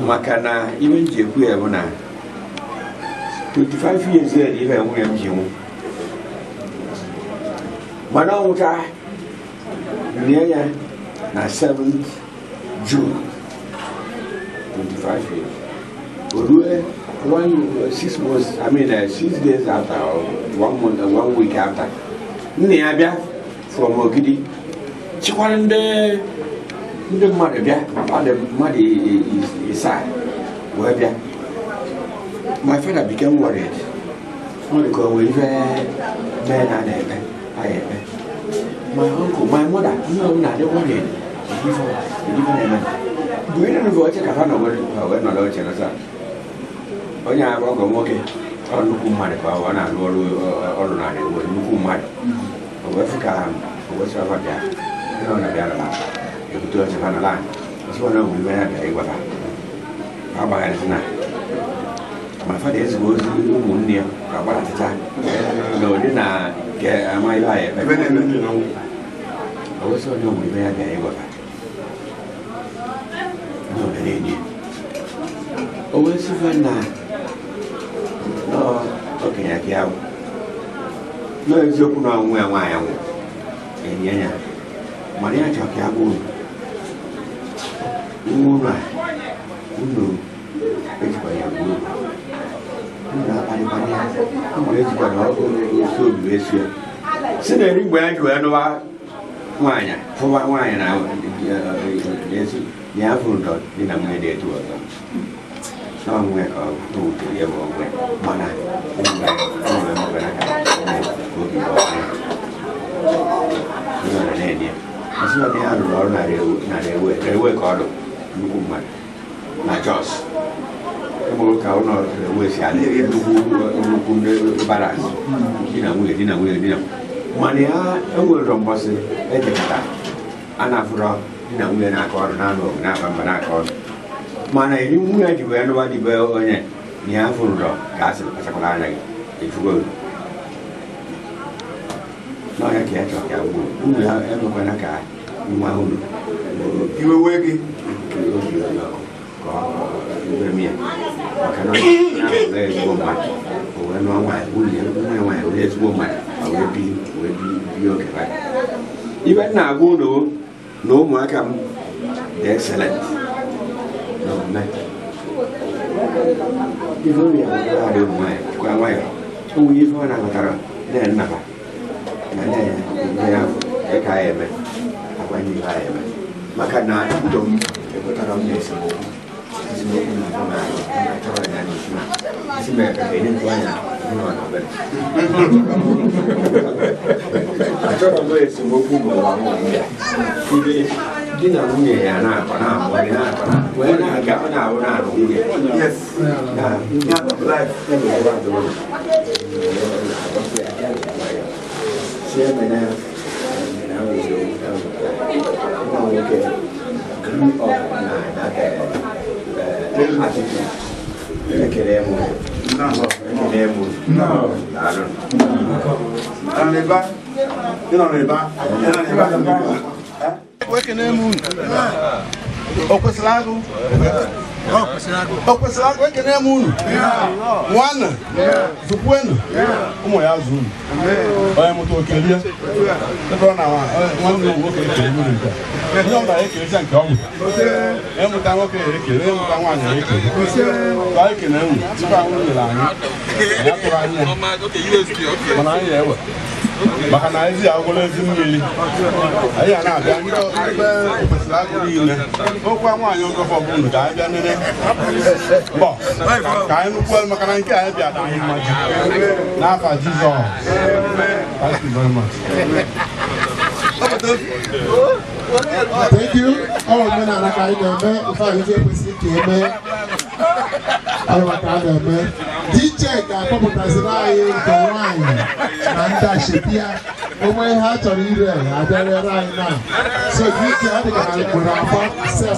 maka na ihe m ji ekwu ya bụ na 25 years dị ihe nwunye m ji nwụ mana ọ nwụcha nye ya na 7th June 25 years o rue 6 months, I mean 6 days after or 1 month, 1 week after nne ya bịa from Ogidi chikwara ndị mmadụ bịa ọ dị mmadụ ịsaa wee bịa My father became worried. Ọ dị ka o nwere ife mee na na-eme anyị eme. My uncle, my mother, onye ọbụla adị worried. Ife na-eme. Bụ ihe nụrụ oche ka ha nọ wee nọrọ oche nọsa. Onye a bụ ọgọ nwoke, ọ nnukwu mmadụ ka ọ na-arụ ọrụ ọrụ na ewe nnukwu mmadụ. O wee fụ ka o wee sị ọfa bịa. Onye ọ na-abịa nọ ebute oche ha nọrọ anyị. Ọsị ọ na ọ nwere ife ya bịara ịgwa ha. Ha gbagharịsị na my father ezigbo ozi ụmụnne ya ka gbaratacha na ụdị na nke ama ihe anyị ekpe. O wee sị onye ọ nwere ife ya bịara ịgwa ha. Ndị ọ na-enye. O wee sị fa na okenye aka ya nọ eziokwu na ọnwụ ya nwaanyị nwụ enye ya mana ya chọrọ ka ya bụ unu nwa unu a unu ejikwa ya gbuo unu akparịkwana ya unu ejikwa na ọkụ osi obi wee sie si na eri mgbe ya ji wee nụwa nwaanyị fụwa nwaanyị na ezi na ya fụrụ ndọ dị na nwunye dị etu ọzọ n'ọnwụ ya ka ọ wutere ya bụ ọnwụ ya mana obi ya rụrụ ọrụ na ewe ka ọ dụ nnukwu mmadụ na Jos ụmụ ka ụlọ ewe si adị nnukwu ndị baras di na nwunye di na nwunye di na mana ya enwere mbọsị ejekọta a na-afụrọ di na nwunye na-akọ ọrụ na-anụ ọgụ na-aba mba na-akọ ọrụ mana eri nwunye ji wee nụwa dịbe onye na ya fụrụ ka a sịrị kpachakwara anya gị efugo n'ọhịa ka ya chọrọ ka ya gbuo unu ya emekwana ka nwa unu iwe wee gị obi ọkụ ka ọ ya maka na ọ ezigbo mmadụ o wee nụọ nwaanyị nwunye nwa nwaanyị wee ezigbo mmadụ ma wee bi wee bi bi oge ba ibe m na-agwa unu na ụmụaka m dị excellent n'omume ife obi adị ụmụ nwaanyị jikwa nwayọọ ụmụ ife ọ na-aghọtara nne nna ha na nne ya nne ya ka ya eme akwanye ihe ya eme maka na ndụ m ekwetara m na esemokwu esemokwu na ahụ na achọrọ ya n'isi na isi mere ka enye ntụ anya nọ na be achọrọ m esemokwu bụ ụwa m ya ibe di na nwunye ya na-akọ na-amụrị na-akọ wee na-aga ọ na-ahụ na-arụ nwunye grew up na that attitude. Ekele m ekele m daalụ. O kwesịrị agụ o kwesịrị agụ ekene m unu nwanne zụkwuenu ụmụ ya zụ unu onye mụta okerie ebe ọ na nwanne m nwoke ekele unu nke onye ọbụla ekeleta nke ọmụ ịmụta nwoke ekele ịmụta nwaanyị ekele ka anyị kene unu tupu ahụ nyere anyị ya tụrụ anyị ya mana anyị na-ewe maka na ezi agwụla ezi mmiri anyị a na-abịa ndị ebe kwesịrị agụ niile okwu nwaanyị oge ọbụla unu ka anyị bịa nene mbọ ka anyị nụkwuo maka na nke anyị bịa anyị mmaji n'afa Jizọs. Thank you very much. Thank you. Ọ omenala ka anyị na-eme ife anyị ekwesịghị ka eme ọrụ ka a na-eme DJ ga-akpọpụtaziri anyị nke nwaanyị na ndị ashebi ya onwe ihe ha chọrọ ire abịarịara anyị na so DJ ọ dị ka ha nwere afọ sef.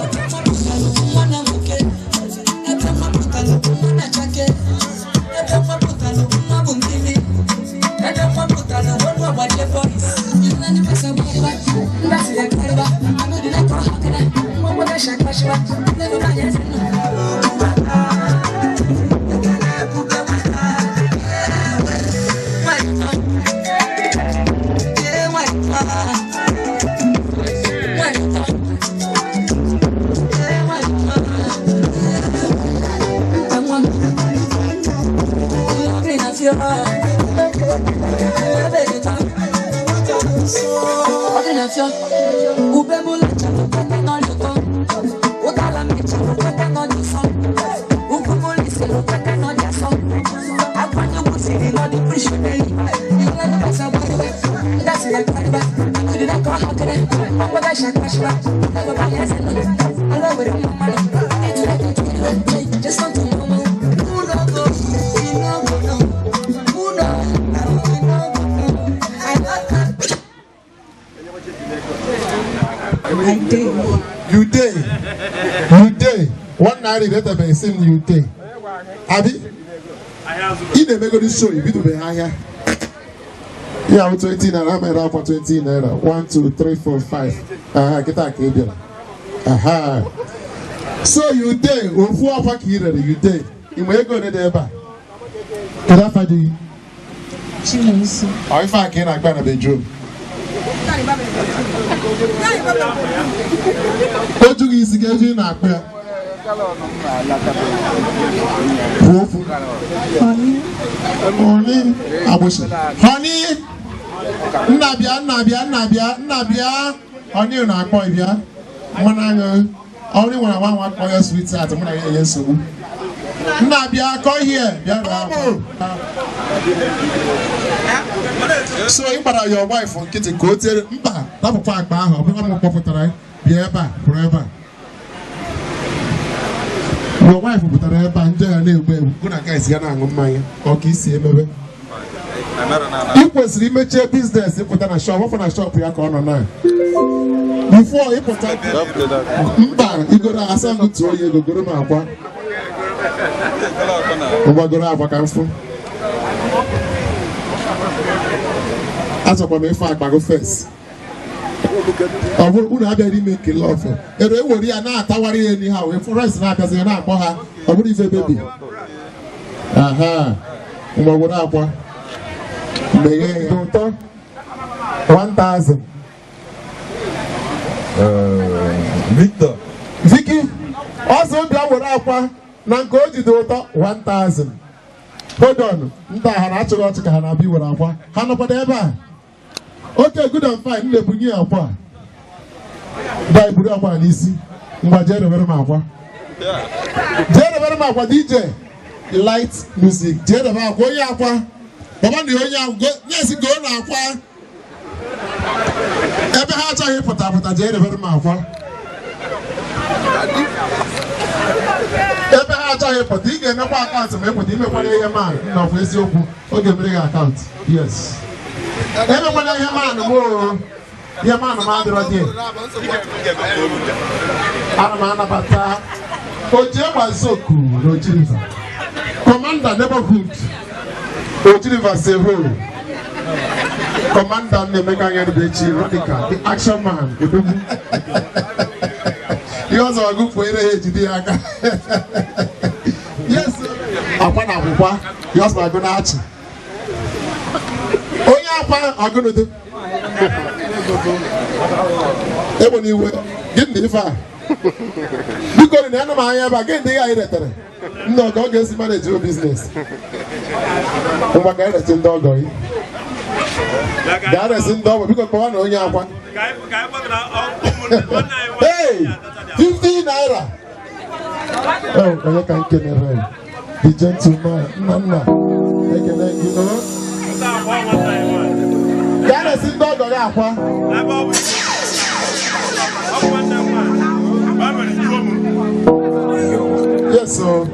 You dey. You dey. ₦1 iretabeghị sị m you dey. Abi? Ị na-emegodi show ibidobeghị ahịa. Ya bụ 20 naira, mere akwa 20 naira. 1, 2, 3, 4, 5. Aha, kịta ka ị bịara. Aha. So you dey, ofu akwa ka ị rere, you dey. Ị ma ego ole dị ebe a? Kedu afa dị gị? Chinonso. Ọ ife a ka ị na-akpa na bedroom? O jughị isi gị ebe ị na-akpụ ya. Kwuo okwu. Honey. Agbụsị. Honey. Nna bịa, nna bịa, nna bịa, nna bịa. Honey na-akpọ ị bịa. Mmanụ aṅụ. Ọrụ nwere nwa nwa kpọ ya sweetheart, mụ na ya enye nsogbu. Nna bịa, come here. Bịa bịa. So ị gbara your wife nkịtị ka o tiere mba dapụkwa akpa ahụ ọ bụrụ m kpọpụtara bịa ebe a kwụrụ ebe a. Your wife pụtara ebe a ndị ha na-egbu egbu gụ na guys ga na-aṅụ mmanya ọ ka isi emebe. Ị kwesịrị imechie business ịpụta na shop ọfụ na shop ya ka ọ nọ na before ịpụta mba igoro asa m tụọ ya ego goro m akwa mgbagoro akwa ka m fụ. Achọkwa m ife akpa gị first. Ọ bụrụ unu abịaghị ime ekele ọfọ ere ewere ya na-atawara ya enyi ha wee fụ rice na-abịazi ya na-akpọ ha ọ bụrụ ife bebi. Aha, mgbagoro akwa meghee ya ụtọ 1000. Victor. Vicky ọsọ bịa were akwa na nke o jide ụtọ 1000. Hold on, ndị a ha na-achịghị ọchị ka ha na-abịa iwere akwa ha nọkwado ebe a. Okay, good and fine, m na-ebunye akwa a buru akwa n'isi ngwa jee rebere m akwa jee rebere m akwa DJ light music jee rebe akwa onye akwa baba na onye akwa na-esi goo na akwa ebe ha achọghị ịpụta apụta jee rebere m akwa ebe ha achọghị ịpụta ị ga-emekwa akaụntụ ma ịpụta imekwara ihe man na ọfụ eziokwu oge mere gị akaụntụ. Yes, emekwana ihe man m o ihe man m adịrọ dị. Ana m anabata Ojiegbazoku na Oji River, Commander Neighborhood Oji River Seho, Commander Nnaemeka Anyaenubechi Radical, the action man odogwu. Ihe ọzọ ọgụpụ ire ya ejide ya aka. Yes, akwa na akwụkwa ihe ọzọ agụ na-achị onye akwa agụnụdụ egbe n'iwe gịnị ife a biko na anụ m anya ebe a gịnị dị ihe anyị retere ndị ọgọ ọ ga-esi manage business ngwa ga eresi ndị ọgọ gị gaa resi ndị ọgọ biko kpọwa na onye akwa. Hey, 50 naira. Oh, onye ka nke mere the gentleman nna nna ekele gị o gaa resi ndị ọgọ gị akwa. Yes, sir.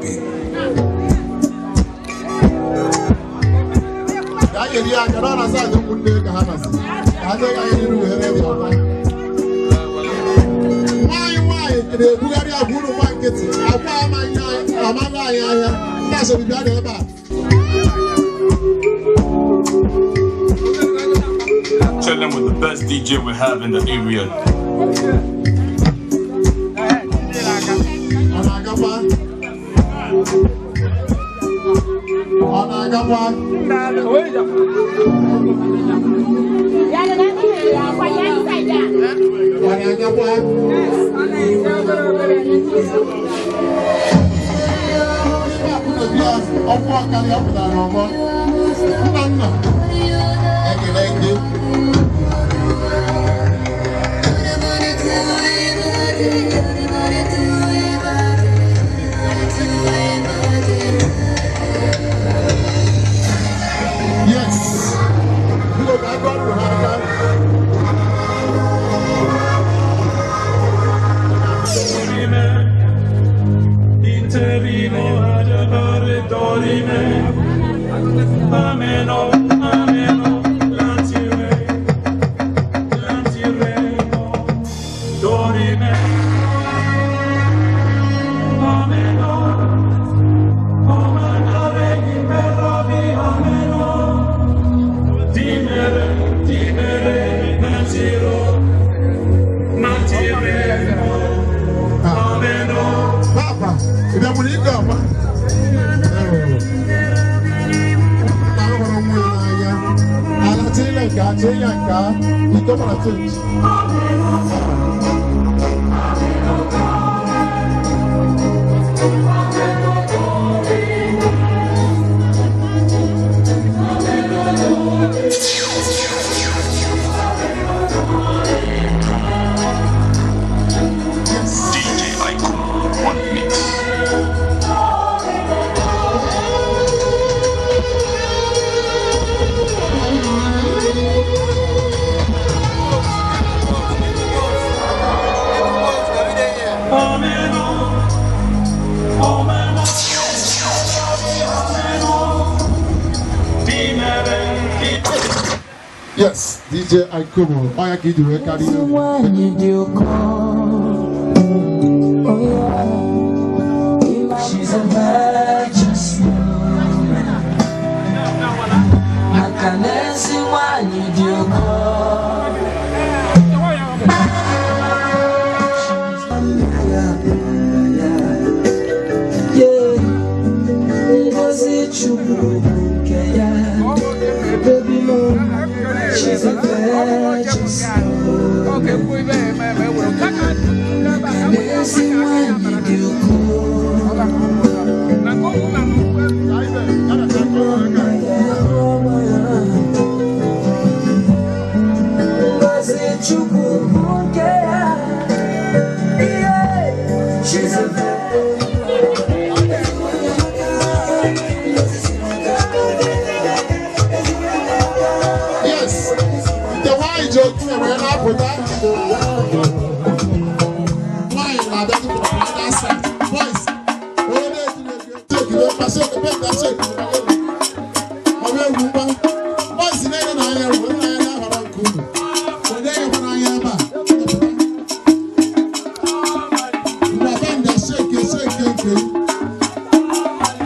Gaa nyere ya aka na ọ na-asa adị ụmụnne ka ha na-asa ka ha nye ya iru were dị akwa. Nwaanyị nwaanyị na-ebugharị agwa unu gba nkịtị akwa amaghị anyị ahịa ndị asọmpi bịa na ebe a. Chilling with the best DJ we have in the area. Ọ na-agakwa? Ọ na-agakwa? Ọ na-agakwa? Ọkụ ọkarị ọ pụtara n'ọgbọ. Nna nna ekele gị. Yes. Biko ka aka ọrụ ha aka. Dorime, ameno, ameno, lantiremo, lantiremo, dorime, ameno, omanare imeravi, ameno, dimere, dimere, mantiro, mantiremo, ameno. Papa, ị bịakwuru ike ọma? Ahụrụ nwa ya n'anya. Ala chịla nke a, chịla nke a, iko mara chenji. DJ Icon, one mix. Yes, DJ Ikomo, ọ ya ka iji wee karịa egwu. Nwanyị dị ụkọ. Oh yeah. She's a virtuous woman. Maka na ezi nwanyị dị ụkọ. Yeah. Ngozi Chukwu bụ nke ya. Baby mo, she's a virtuous woman. Maka na ezi nwanyị dị ụkọ. Ngozi Chukwu bụ nke ya. Yeah. She's a Yes, nke nwaanyị ji otu wee na-apụta. Nwaanyị na-abịa tupu ọ pụta that side. Boys, onye na-etiri egwu, shake ibe mkpa, shake ibe mkpa, shake ibe mkpa. Ọ bụ egwu mkpa. Boys na-enye n'anya, were n'anya na-ahọrọ nke unu. Onye enyekwa n'anya ebe a. Mgbe ọba m ga-shake, shake nke m.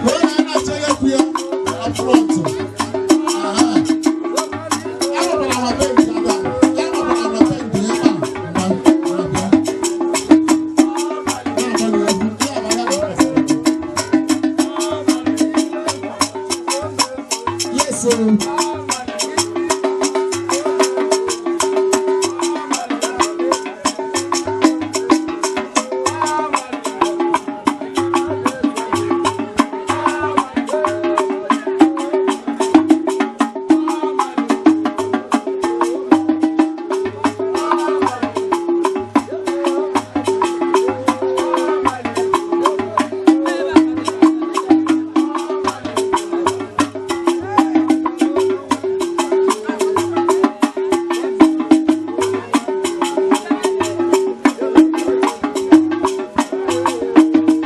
Were n'anya na-achọ ihe kwu ya, up front. Aha. Yes, sir.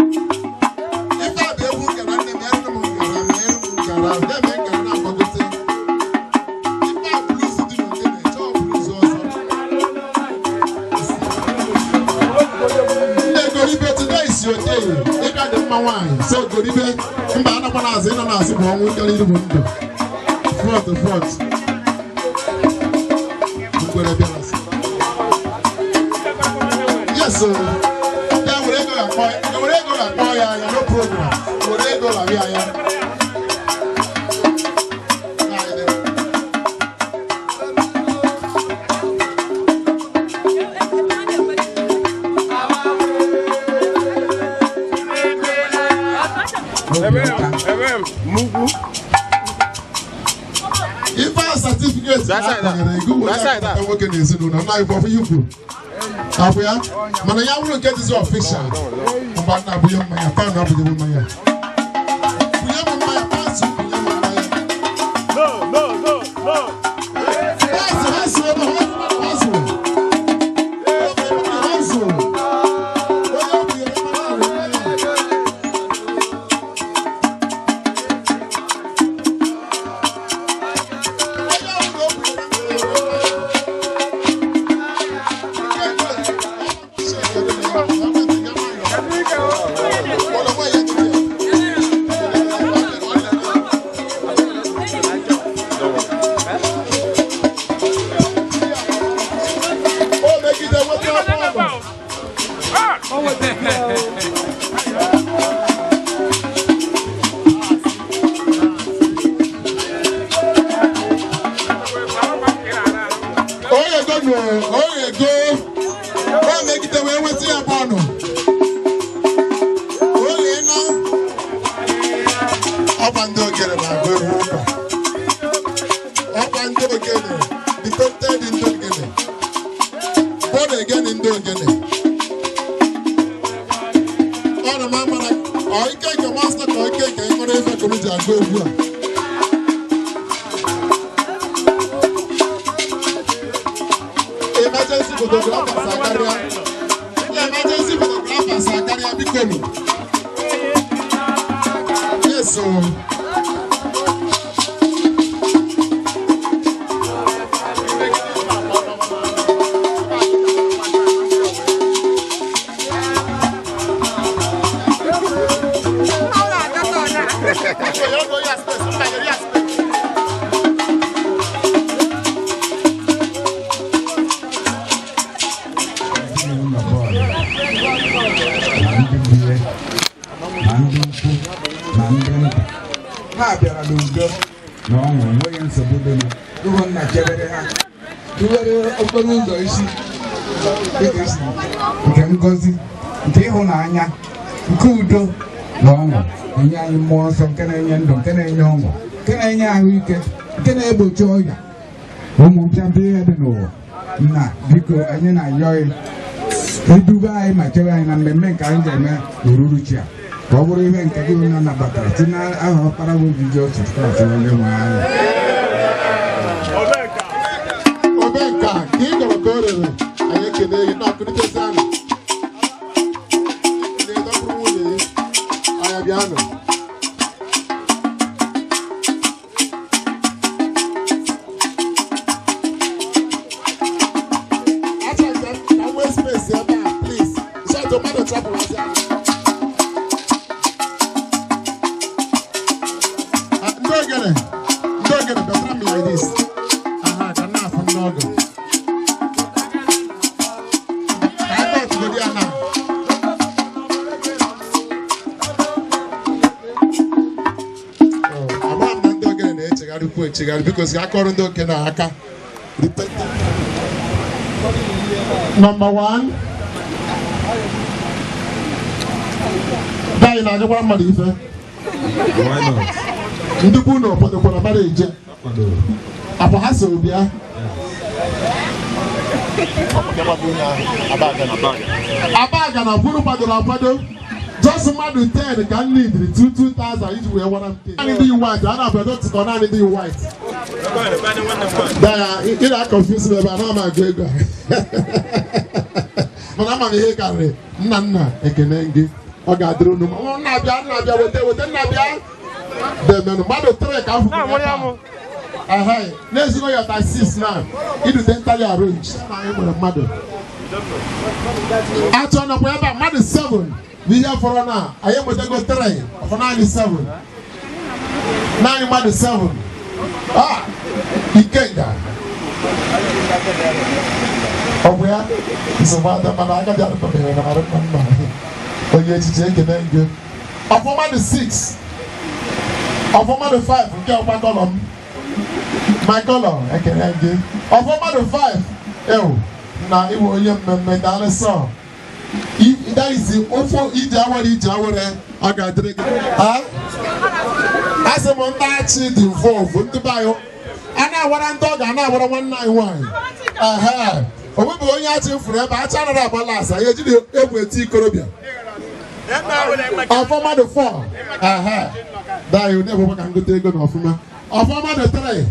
Ife a bụ egwu nkara nne m, ere m nkara, mere m nkara, na-eme nkara na-agbagote. Ife a blues dị n'ogene, chọọ blues ọzọ. Nne Goribe, today is your day. Ịbịa dị mma nwaanyị, so Goribe, mba anakwa n'azụ, ịnọ n'azụ bụ ọnwụ karịrị bụ ndụ. Front, front. Ngwere bịara sị. Yes, sir. Ya were ego ga-akpọ ya, were ego ga-akpọ ya anya, no program. Were ego ga-abịa ya. Ife a certificate na-akwanyere ego were akpọta nwoke na ezinụlọ nna ikwu ọfụ ikwu abụ ya mana ya wụrụ nke dịzi ọfishal mgbe nna abụghị mmanya pan abụghị mmanya bunye m mmanya pasụ bunye m mmanya No, no, no, no. pasụ ha si ebe ha ha zụrụ ha zụrụ onye ọ bunyere mmanya ahụ mmanya. Oye go nụ, oye go. O megide wee nweta ya bọọlụ. Oye na. Ọkwa ndị ogene na-agụ egwu ụka. Ọkwa ndị ogene, the painted ndị ogene. Born again ndị ogene. Ọ na m amara, ọ ike nke master ka ọ ike nke ịkọrọ ife ka o ji agụ egwu a. Emergency photographers akarịa. Emergency photographers akarịa, biko nụ. Yes, o. Ezinụlọ bọọlụ ma ndị bie ma ndị ukwu ma ndị nta, ha bịara n'udo na ọṅụ, enweghị nsogbu dịnụ. Ruo nna chebere ha, duwere okporo ụzọ isi dịka esi nke ngọzi, nke ịhụnanya, nke udo na ọṅụ. Enye anyị mmụọ nsọ nke na-enye ndụ, nke na-enye ọṅụ, nke na-enye ahụike, nke na-egbochi ọrịa, ụmụ mpịampịa ihe dị n'ụwa. Nna, biko, anyị na-ayọ gị, eduba anyị ma chebe anyị na mmemme nke anyị ga-eme n'uhuruchi a, ka ọ bụrụ ihe nke gị onye nabatara site n'aha ọkpara bụ Jizọs Kraịst onye nwe anyị. Omenka, ka ị gọrọ ka o rere, anyị ekele gị na akụnitezi anụ. Na-edọkpụrụ nwunye gị, anyị bịanụ. Achọrọ ka m nwee space ebe a, please. Shato mmadụ chọpụrụ asị ahụ. Ah, ndị ogene, ndị ogene, bịatara m like this. Aha, ka m na-afụ ndị ọgọ. Ka anyị kọtụgodi ya na. Oh, ama m na ndị ogene na-echegharịkwu echegharị. Biko, si akọrọ ndị ogene aka. Number one. Daanyị na-ajụkwa mmadụ ife. Why not? Ndị bụ na kwadokwara mara eje. Akwa ha so bịa. Abaga na bụrụ kwadoro akwado. Just mmadụ 10 ka m need 2 2000 iji wee wara m cake. Naanị ndị white, a na-abịa tụkọ naanị ndị white. Daya, ị na-confuse m ebe a na m agụ ego a. Mana ama m ihe karịrị. Nna nna, ekene gị. Ọ ga-adịrị unu mma. Nna bịa, nna bịa, weta weta, nna bịa. Demenụ mmadụ 3 ka m fụrụ ebe a. Ehe, n'ezinụlọ ya ta 6 na idu dentally arranged. Anyị nwere mmadụ. Achọ nọkwa ebe a, mmadụ 7 bụ ihe fọrọ na anyị enwetago 3, ọfọ naanị 7. Naanị mmadụ 7. Ah, Ikenga. Ọ bụ ya? Nsogbu adị, mana agadi adịkwabeghị na arụ mma mma. Onye echichi, ekene gị. Ọfọ mmadụ 6. Ọfọ mmadụ 5 nke ọkwa colour m. My color, ekene gị. Ọfọ mmadụ 5. Ew, na ịbụ onye mmemme, daalụ sọ. That is the ụfụ ije awere ije awere, ọ ga-adịrị gị. Ha? Asị m ndị achị dị involve, ndị be anyị a na-awara ndị ọ ga na-awara nwanne anyị nwaanyị. Ehe. O nwebeghị onye achị m fụrụ ebe achị anaghị agba las, anyị ejiri egwu eti ikorobịa. Ọfọ mmadụ 4. Ehe. Daanyị onye ekwekwa ka m gote ego na ọfụma. Ọfọ mmadụ 3.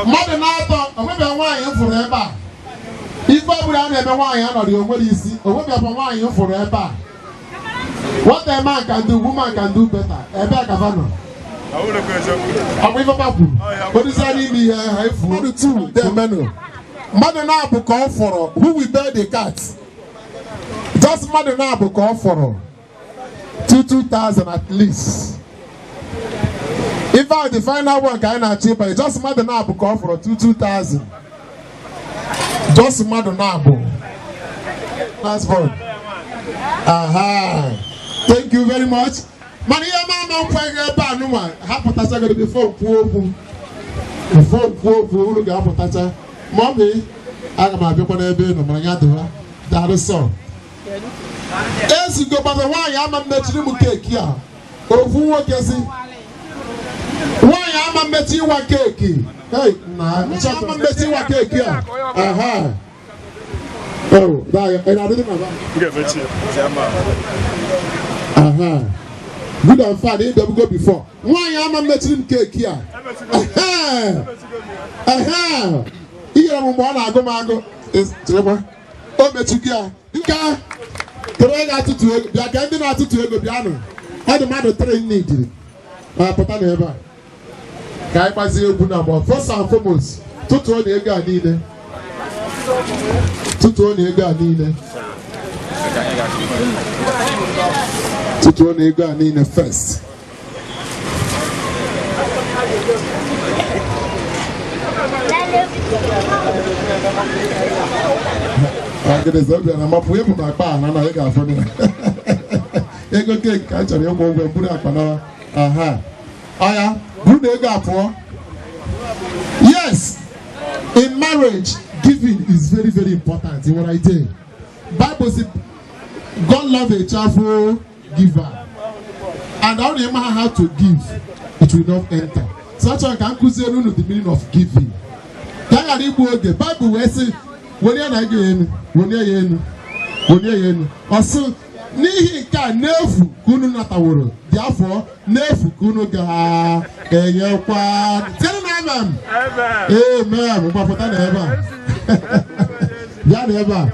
Mmadụ na-atọ, onwebeghị nwaanyị m fụrụ ebe a. Ife ọbụla a na-eme nwaanyị anọrọ ya onwere isi, onwebeghị nwaanyị m fụrụ ebe a. What a man can do, woman can do better. Ebe a ka fa nọ. Ọ bụ ife fa kwuru. Onyeisi n'ime ihe ha efu. Mmadụ 2 demenụ. Mmadụ na-abụ ka ọ fọrọ. Who will bear the cat? Just mmadụ na-abụ ka ọ fọrọ. 2 2000 at least. Ife ahụ, the final one ka anyị na-achọ ịbanye. Just mmadụ na-abụ ka ọ fọrọ 2 2000. Just mmadụ na-abụ. Last born. Aha. Thank you very much. Mana ihe ma ama nkweghị ebe a nụnwa ha pụtachagoro before kwuo okwu. Before kwuo okwu, unu ga-apụtacha. Ma ọ bụ aga m abịakwa n'ebe ị nọ, mana ya dịwa. Daalụ sọ. Ezugo gbado nwaanyị ama mmechiri m cake a. Ofu nwoke si nwaanyị ama mmechi ịwa cake. Hey, na nchọ ama mmechi ịwa cake a. Aha. Oh, ị na-adịdị na aha. Good and fine, ị bịabugo before. Nwaanyị ama mmechiri m cake a. Ehe. Inyere m mgbe ọ na-agụ m agụ. Cherekwa. O mechugo ya. Nke kedu onye ga-atụtụ ego? Bịa ka ndị na-atụtụ ego bịanụ. Ọ dị mmadụ three nidiri. Ma pụta na ebe a. Ka anyị gbazie egwu na agba. First and foremost, tụtụọ na ego a niile. Tụtụọ na ego a niile. Tụtụọ na ego a niile first. Agịrịza obi na mapụ ịbụ na akpa a na ị ga-afụ ya. Ego cake ka a chọrọ ịkwụ ụgwọ, buru akpa na aha. Ọya, buru na ego a pụọ. Yes, in marriage, giving is very, very important. In what I say, Bible says God love a cheerful giver. And I don't know how to give, it will not enter. So achọrọ ka m kụziere unu the meaning of giving. Ka a ghara igbu oge, Bible wee sị, welie na ego ya enu, welie ya enu, welie ya enu. Ọ sị, n'ihi nke a n'efu ka unu nataworo, dị afọ n'efu ka unu ga-enyekwa. Tienụ na amen. Amen. Mgbapụta na ebe a. Bịa na ebe a.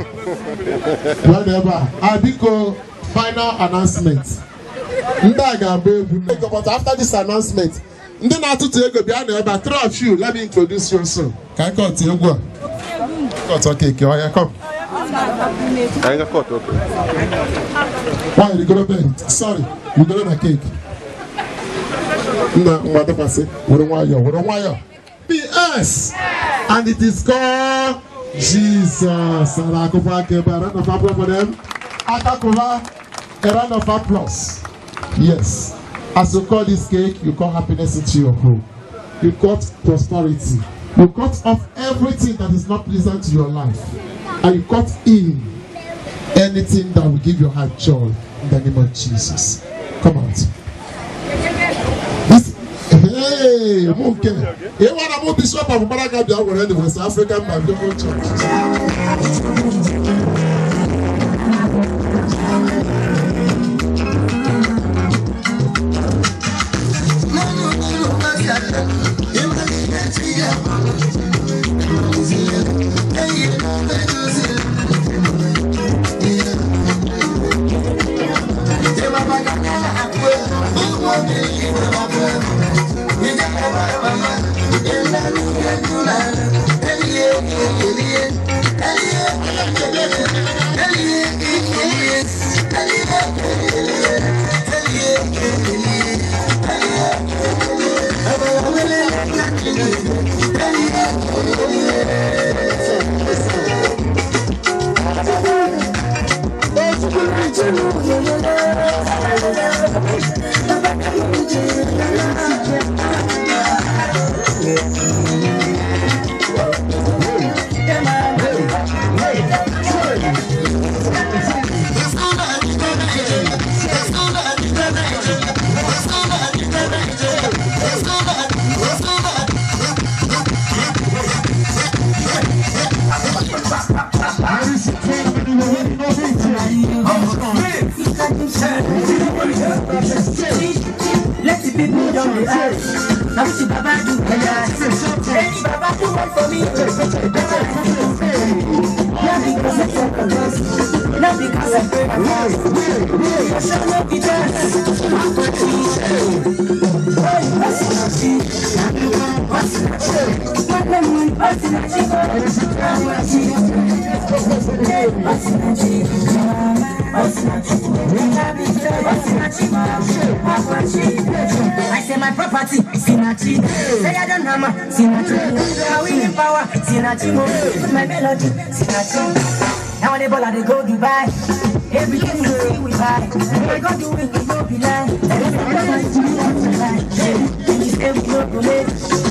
Bịa na ebe a. Ah, biko, final announcement. Ndị a ga-agba egwu. But after this announcement, ndị na-atụtụ ego bịa na ebe a. Three of you, let me introduce you soon. Ka anyị cut egwu a. Cut cake, ọya, come. Anyị ga cut, okay. Nwaanyị rigoro bed. Sorry, rigoro na cake. Nna nwa dịkwasị, were nwayọọ, were nwayọọ. PS. And it is called Jesus. And akụkọ aka ebe a, round of applause for them. Akakụba, a round of applause. Yes. As you call this cake, you call happiness into your home. You got prosperity. You cut off everything that is not pleasant to your life. And you cut in anything that will give your heart joy in the name of Jesus. Come out. This, hey, Munke. You want to move Bishop of Baraka Bia the West African Biblical Church. Let the people down the earth. Now what Baba do? Any Baba do one for me. Now because I sacrifice. Now because I pray. I shall not be done. I say my property, Sinachi. Say I don't have my Sinachi. I win in power, Sinachi. My melody, Sinachi. Now when they ball, they go Dubai. Everything we see, we buy. We go do it, we no be lie. And you say we no go late.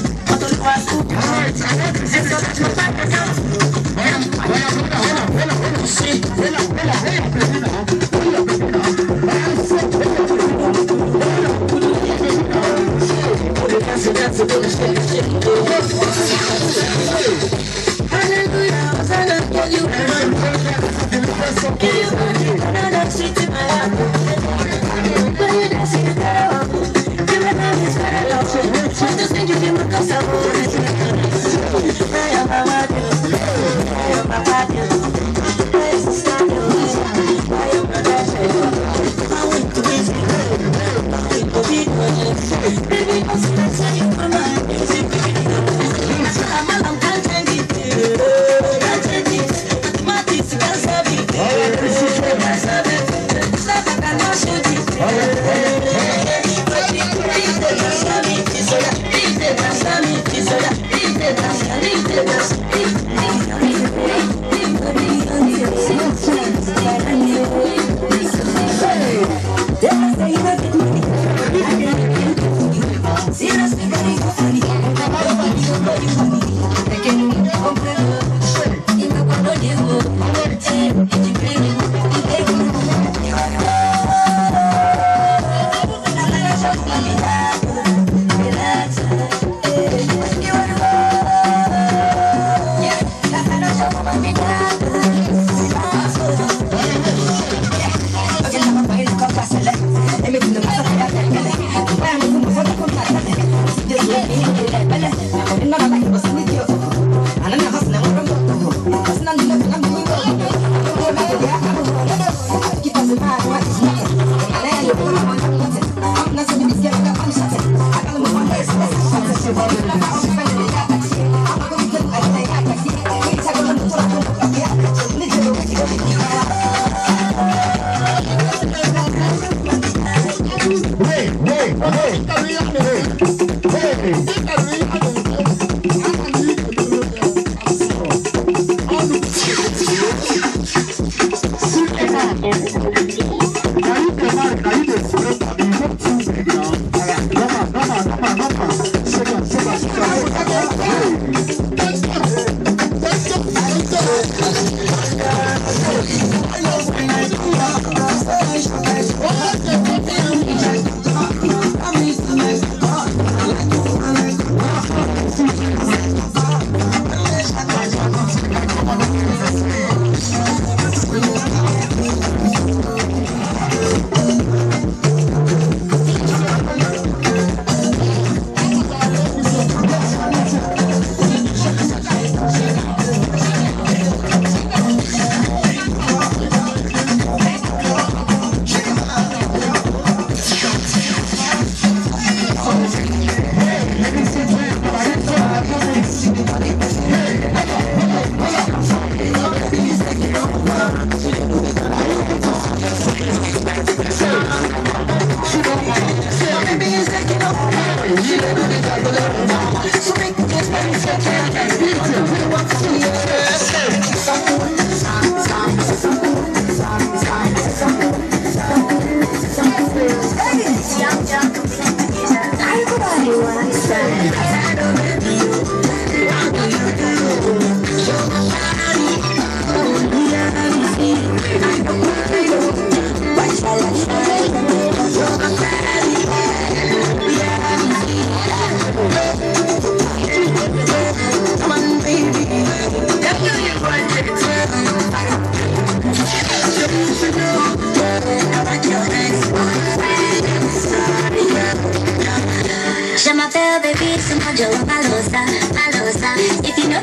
Je m'appelle baby, c'est moi Joe Malosa, Malosa. If you know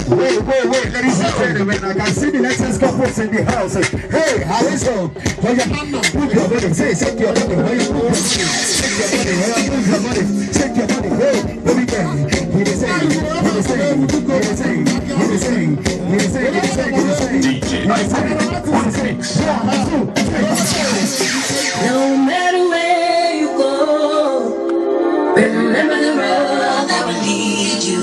Wait, wait, wait, ladies and gentlemen, I can see the latest couples in the house. Hey, how is it? Hold your hand up, move your body, say, shake your body, move your body, shake your body, move your body, shake your body, hey, baby girl. DJ on the mix. No matter where you go, remember the road that will lead you.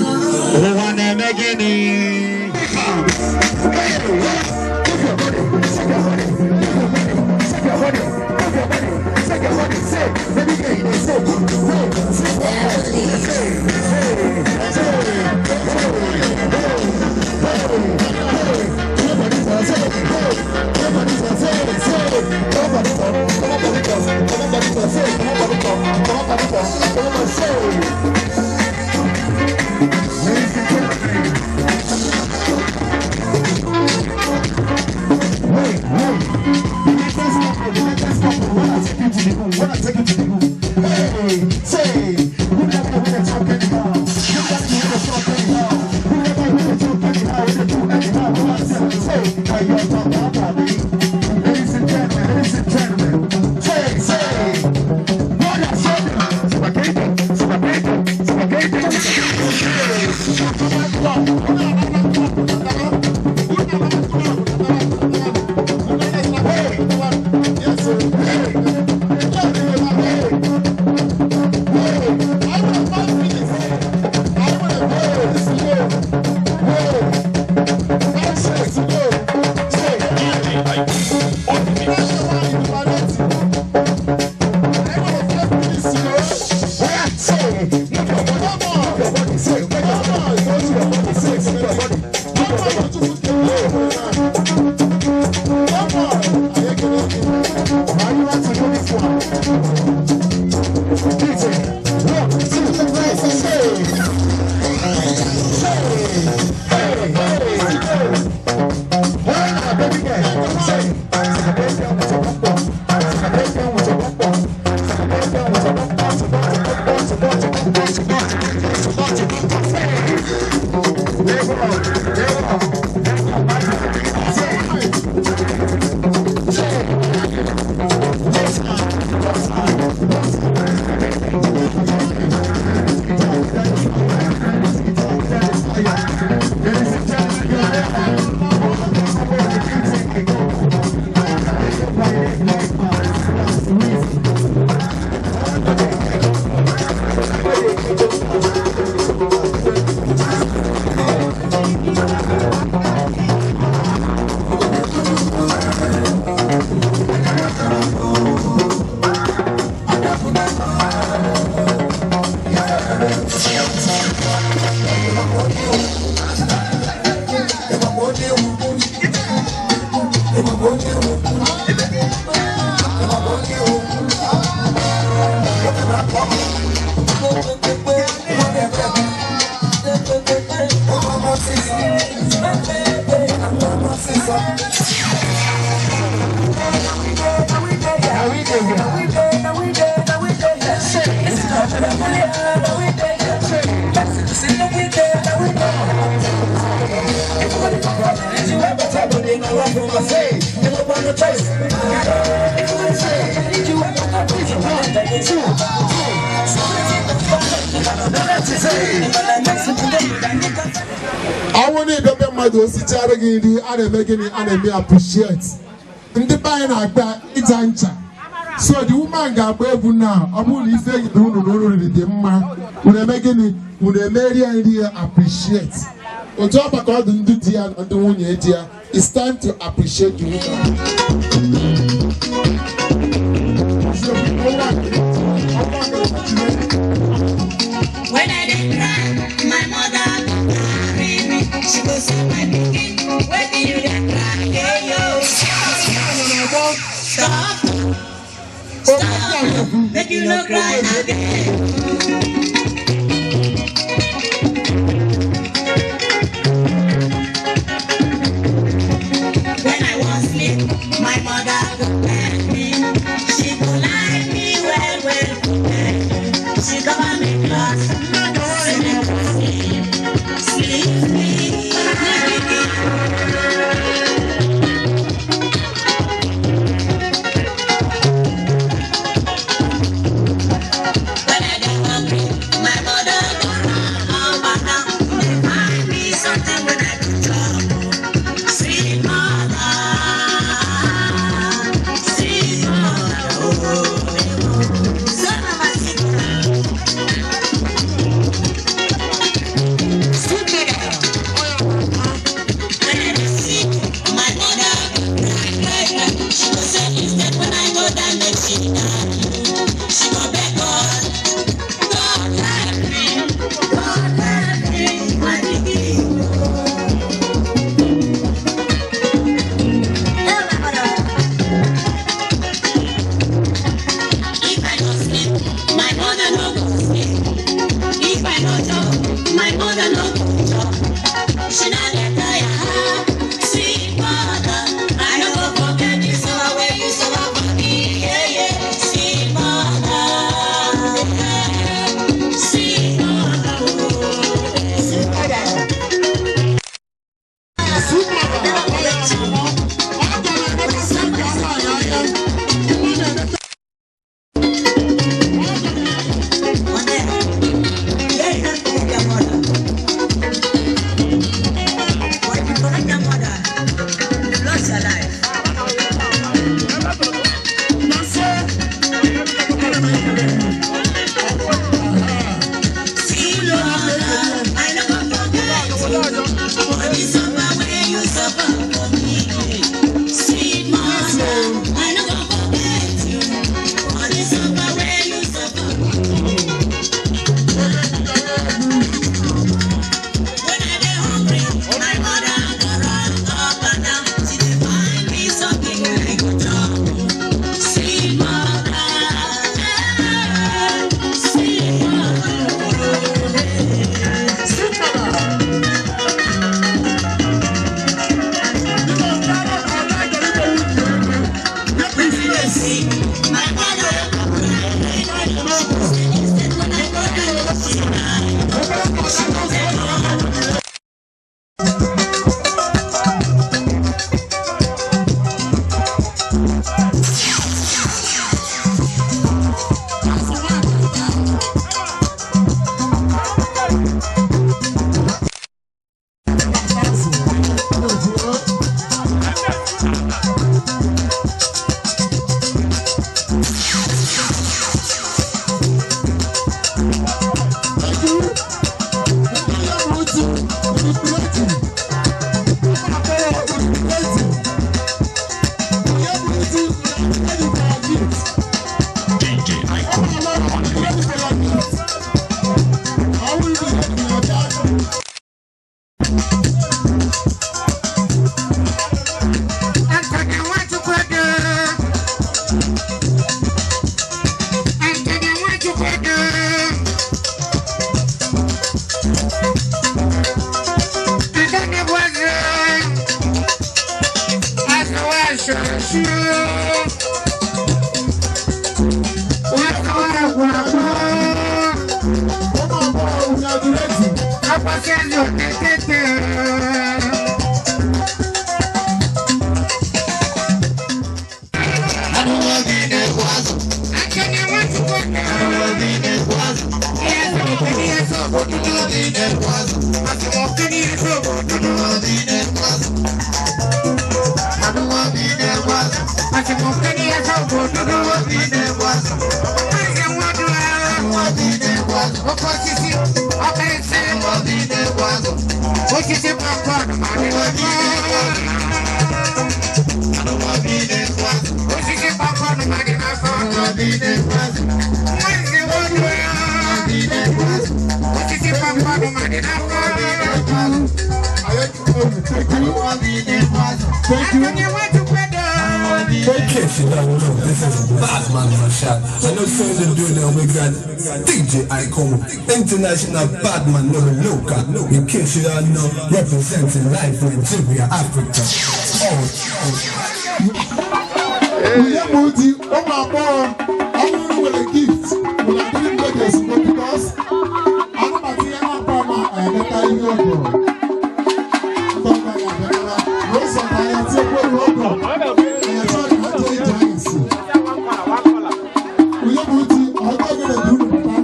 Ọnwụ na ịbịa be mmadụ osichara gị nri a na-eme gịnị a na-eme appreciate ndị be anyị na-agba ịja ncha so the woman ga-agba egwu na ọ bụrụ na ife gị unu na unu riri dị mma unu eme gịnị unu emeri ya nri ya appreciate otu ọ maka ọdụ ndị di ya na ndị nwunye di ya. It's time to appreciate the woman. When I dey cry, my mother go carry me. She go say, my pikin, wetin you dey cry? Hey yo. Stop, stop, make you no cry again. When I wan sleep, my mother go tell me. She go lie me well well. She cover me cloth, say make I sleep, sleep me, my pikin. When I dey hungry, In case you don't know, this is Badman Mashal. I know something to do now. We got DJ Icon, International Badman, no local. In case you don't know, representing life Nigeria, Africa. Onye mụ di ụmụ agbọghọ ọhụrụ nwere gift nwere adịrị mgbe ga-ezigbo because anụmatụ ihe na-akpa ama emeta ihe ọgọ ndị ọgọ ya abịakara n'ụzọ na ya tiekweru ọgọ ya chọọ ka ha jee ije anyị si. Onye mụ di ọgọ gịnị dị unu papa?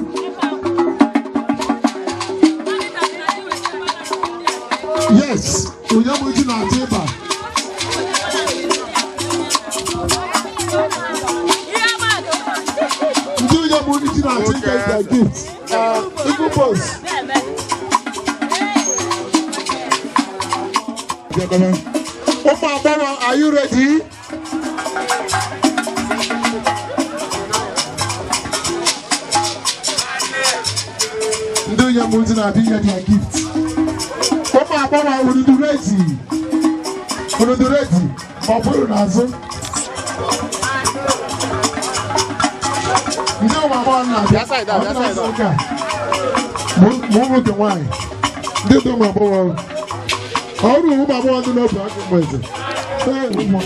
Yes, onye mụ di na-achọ ịba. Ndị onye mụ di na-achọ ịga their gift. Eagle Boss. Ụmụ agbọghọ, are you ready? Ndị onye mụ di na-abịa inye their gift. Ụmụ agbọghọ, unu dị ready? Unu dị ready? Ma ọ bụrụ n'azụ. Ndị ụmụ agbọghọ na-abịa. Ọ dị n'azụ nke a. Ma ụmụ nwoke nwaanyị. Ndị dị ụmụ agbọghọ. Ọrụ ụmụ agbọghọ dị n'obi aka ụmụ eze. Ee, ụmụ.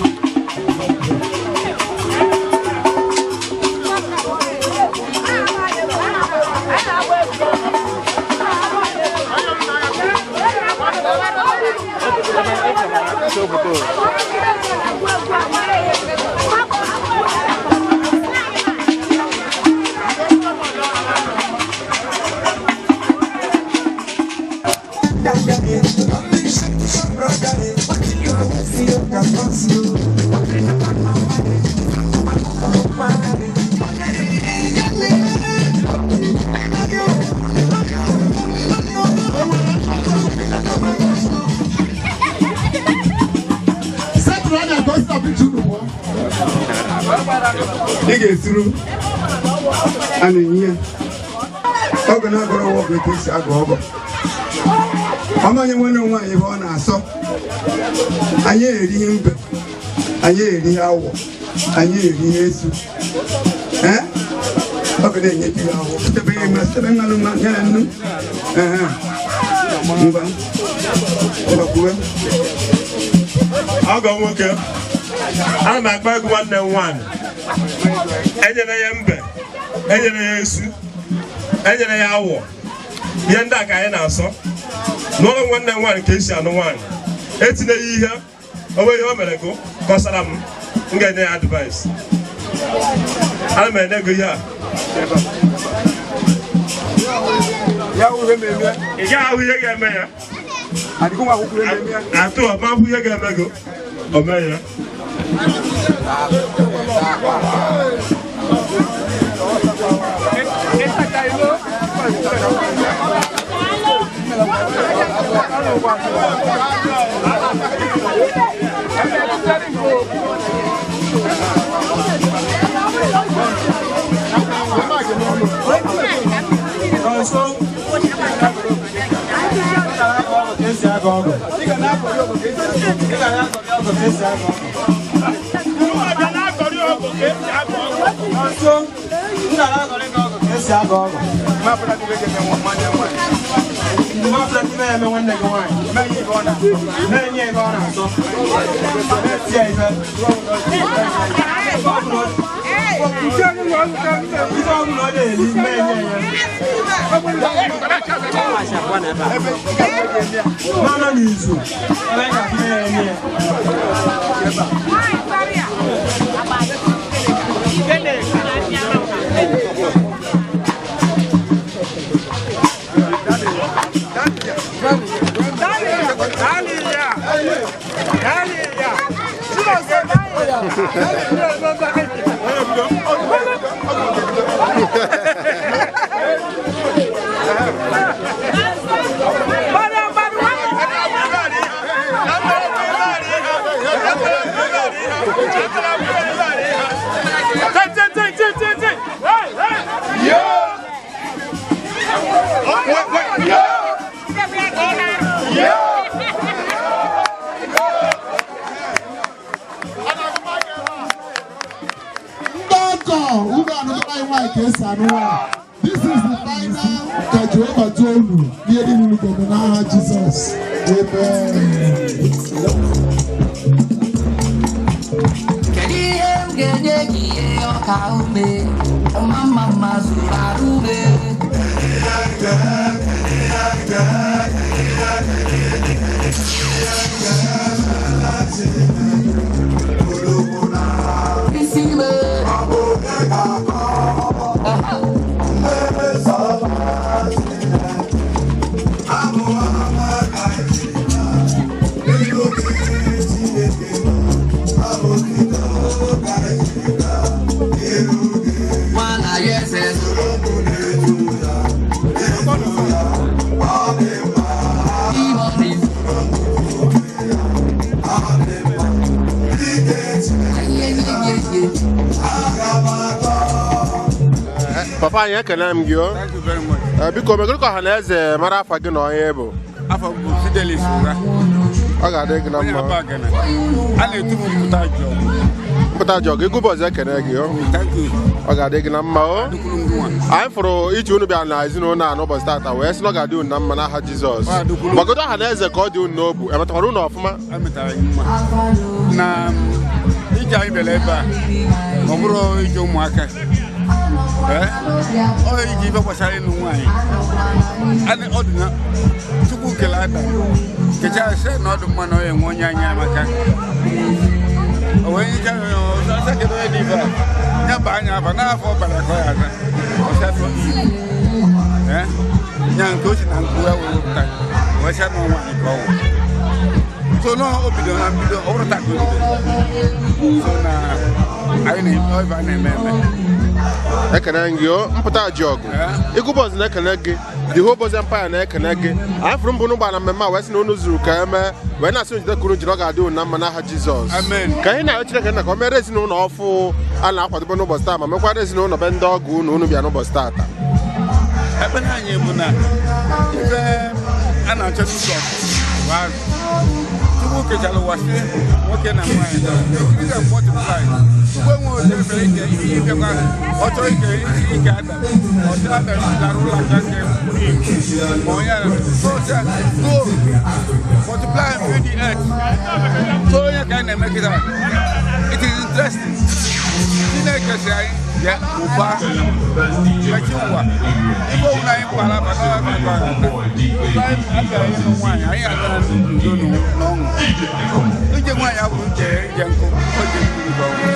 Setụrụ anya ka o si na picture unu pụọ. Ị ga-esuru a na-enye ya ọgụ na-agọrọ ọgụ etu esi agụ ọgọ ọmanye nwanne m nwaanyị ebe ọ na-asọ. Anyị eri ihe mbe, anyị eri ihe awọ, anyị eri ihe esu. Ee, ọgụ na-enye di ya awọ sitebe ya mma, sitebe mmanụ mma ya na nnu. Ehe. Ngwa ngwa, kwuwe. Ọgọ nwoke, ana m akpa egwu nwanne m nwaanyị. Enyere ya mbe, enyere ya esu, enyere ya awọ. Ihe ndị a ka anyị na-asọ n'ụlọ nwanne m nwaanyị ka esi anụ nwaanyị. Etinye ya ihe onwe ihe o mere gụ kọsara m, m ga-enye ya advice. Ana m enye gị ihe a. Ya wụ ihe na-eme. Ị gaghị ahụ ihe ga-eme ya. Adịghị nwa akwụkwọ na-eme ya. Atụ ọma ahụ ihe ga-eme gị o mee ya. ife ọ na-asọ, na-enye ife ọ na-asọ, na-eti ya ife. Ife ọbụla ọ na-eri, na-enye ya. N'ọnọ n'izu, ebe anyị ga-afụ ya enye ya. Ndị ọgọ unu anụgara anyị nwaanyị ka esi anụ nwaanyị. This is the final ka Jehova duo unu n'ihe niile unu ga-eme n'aha Jizọs. Amen. Kedu ihe m ga-enye gị ihe ọka ume ọma mma mma zuru arụ ume? Isi ime. Nwana ya eze. Papa anyị, ekele m gị o. Thank you very much. Biko, megoro ka ọha na eze mara afa gị na onye bụ. Afọ m bụ Fidelis Ụra. Ọ ga-adị gị na Onye mma. Aba Gana. A na-etu m Mpụta Jọg. Mpụta Jọg, Eagle Boys ekene gị o. Thank you. Ọ ga-adị gị na mma o. Anyị fụrụ iji unu bịara na ezinụlọ a n'ụbọchị tata wee sị na ọ ga-adị unu na mma n'aha Jizọs. Gbagodo ọha na eze ka ọ dị unu n'obu, emetakwara unu ọfụma? Emetaara gị mma. Na ije anyị bịara ebe a, ọ bụrụ ije ụmụaka. Ee? Ọ iji ife gbasara ịnụ nwaanyị. Ọ dị na Chukwu kele Adam, kechaa sị na ọ dị mma na ọ enwe onye anya amaka. O wee nyecha ya ọzọ, sị kedu onye dị ife a? Ya ba anya aba n'afọ ọ bara ka ọ ya aza. Ọ sị atọ Iwu. Ee? Ya nke o si na nku ya wee wepụta, wee sị na ọ nwaanyị ka ọ wụ. So na o bido na mbido, ọ bụrụ taa ka o bido. So na anyị na-eme ọ ife a na-eme eme. Ekene gị o, Mpụta ji ọgụ. Eagle Boys na-ekene gị, The Whole Boys Empire na-ekene gị. Anyị fụrụ mbụ unu gbara na mmemme a wee sị na unu zuru ka eme, wee na-asị unu jide ka unu jiri, ọ ga-adị unu na mma n'aha Jizọs. Amen. Ka anyị na-arịọ Chineke nna ka o mere ezinụlọ ọfụ a na-akwadobe n'ụbọchị taa, ma mekwara ezinụlọ be ndị ọgọ unu unu bịa n'ụbọchị taata. Ekpere anyị bụ na ife a na-achọ n'ụzọ bụ azụ. Chukwu kechara ụwa sị nwoke na nwaanyị dịka multiply. Chukwu enwe otu ebere ike ihe ịbịakwa ọ chọrọ ike ike Adam, ọ sị Adam lara ụlọ aka nke Eve, ma onye ara so sị go multiply and fill the earth. So onye ka anyị na-eme kịta. It is interesting. Chineke sị anyị bịa ụba mechi ụwa ife owu na anyị kpara maka ọ ga-akpa anyị abịara ịnụ nwaanyị, anyị agara n'udo na ọṅụ. Ije nwaanyị abụrụ nje ije nkụ, o ji mmiri ka ọnwụ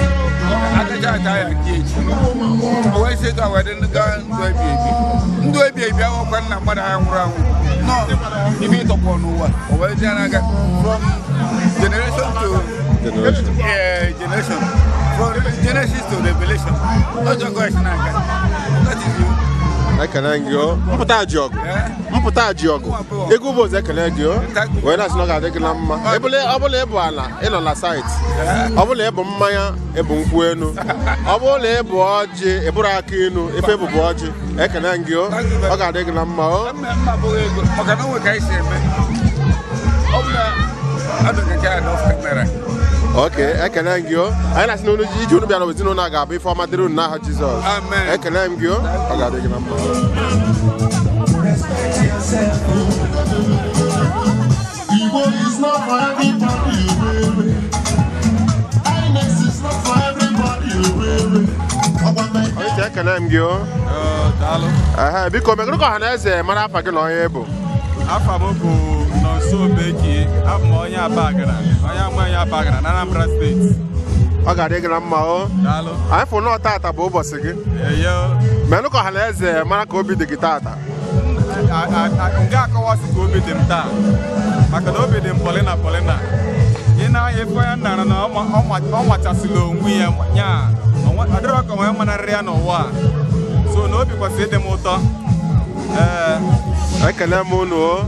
agacha ata ya nke echi o wee sị ka wee dị gaa ndụ ebi ebi. Ndụ ebi ebi awụkwa nna mmadụ agha nwụrụ anwụ nọ ife ịtọpụ n'ụwa o wee dị n'aka from generation to generation, from Genesis to Revelation. Ọjọ́ kọ́ ẹ̀sìn náà ga. That is you. Ekele gị o, Mpụta ji ọgụ. Mpụta ji ọgụ. Eagle Boys ekele gị o, wee na-asị na ọ ga-adị gị na mma. Ọ bụla ịbụ ala ịnọ na site, ọ bụla ịbụ mmanya, ịbụ nkwụ enu, ọ bụrụ na ịbụ ọjị, ịbụrụ aka inu ife ịbụbụ ọjị. Ekele gị o, ọ ga-adị gị na mma o. Mma abụghị ego maka na o nwe ka anyị si eme. Ọ bụ na adụ nke a n'off camera. Ok, ekele gị o. Anyị na-asị na unu iji unu bịara ezinụlọ a ga-abụ ife ọma dịrị unu n'aha Jizọs. Amen. Ekele m gị o, ọ ga-adị gị na mma. Igbo Ekene m gị o. Ehe, biko megoro ka ọha na eze mara afa gị na onye ị bụ. Afa m bụ Nonso Obeki, abụ m onye Abagana, onye ama onye Abagana na Anambra Steeti. Ọ ga-adị gị na mma o. Daalụ. Anyị fụ nọọ tata bụ ụbọchị gị. Eyo. Menụ ka ọha na eze mara ka obi dị gị tata. Nga akọwasị ka obi dị m taa, maka na obi dị m pọlịna pọlịna. Ị na-anya ife onye nara na ọ nwachasịla onwe ya nya ọ dịrọ ka onwe manarịrị ya n'ụwa a. So na obi kwesịrị ịdị m ụtọ. Ee. Ekele m unu o.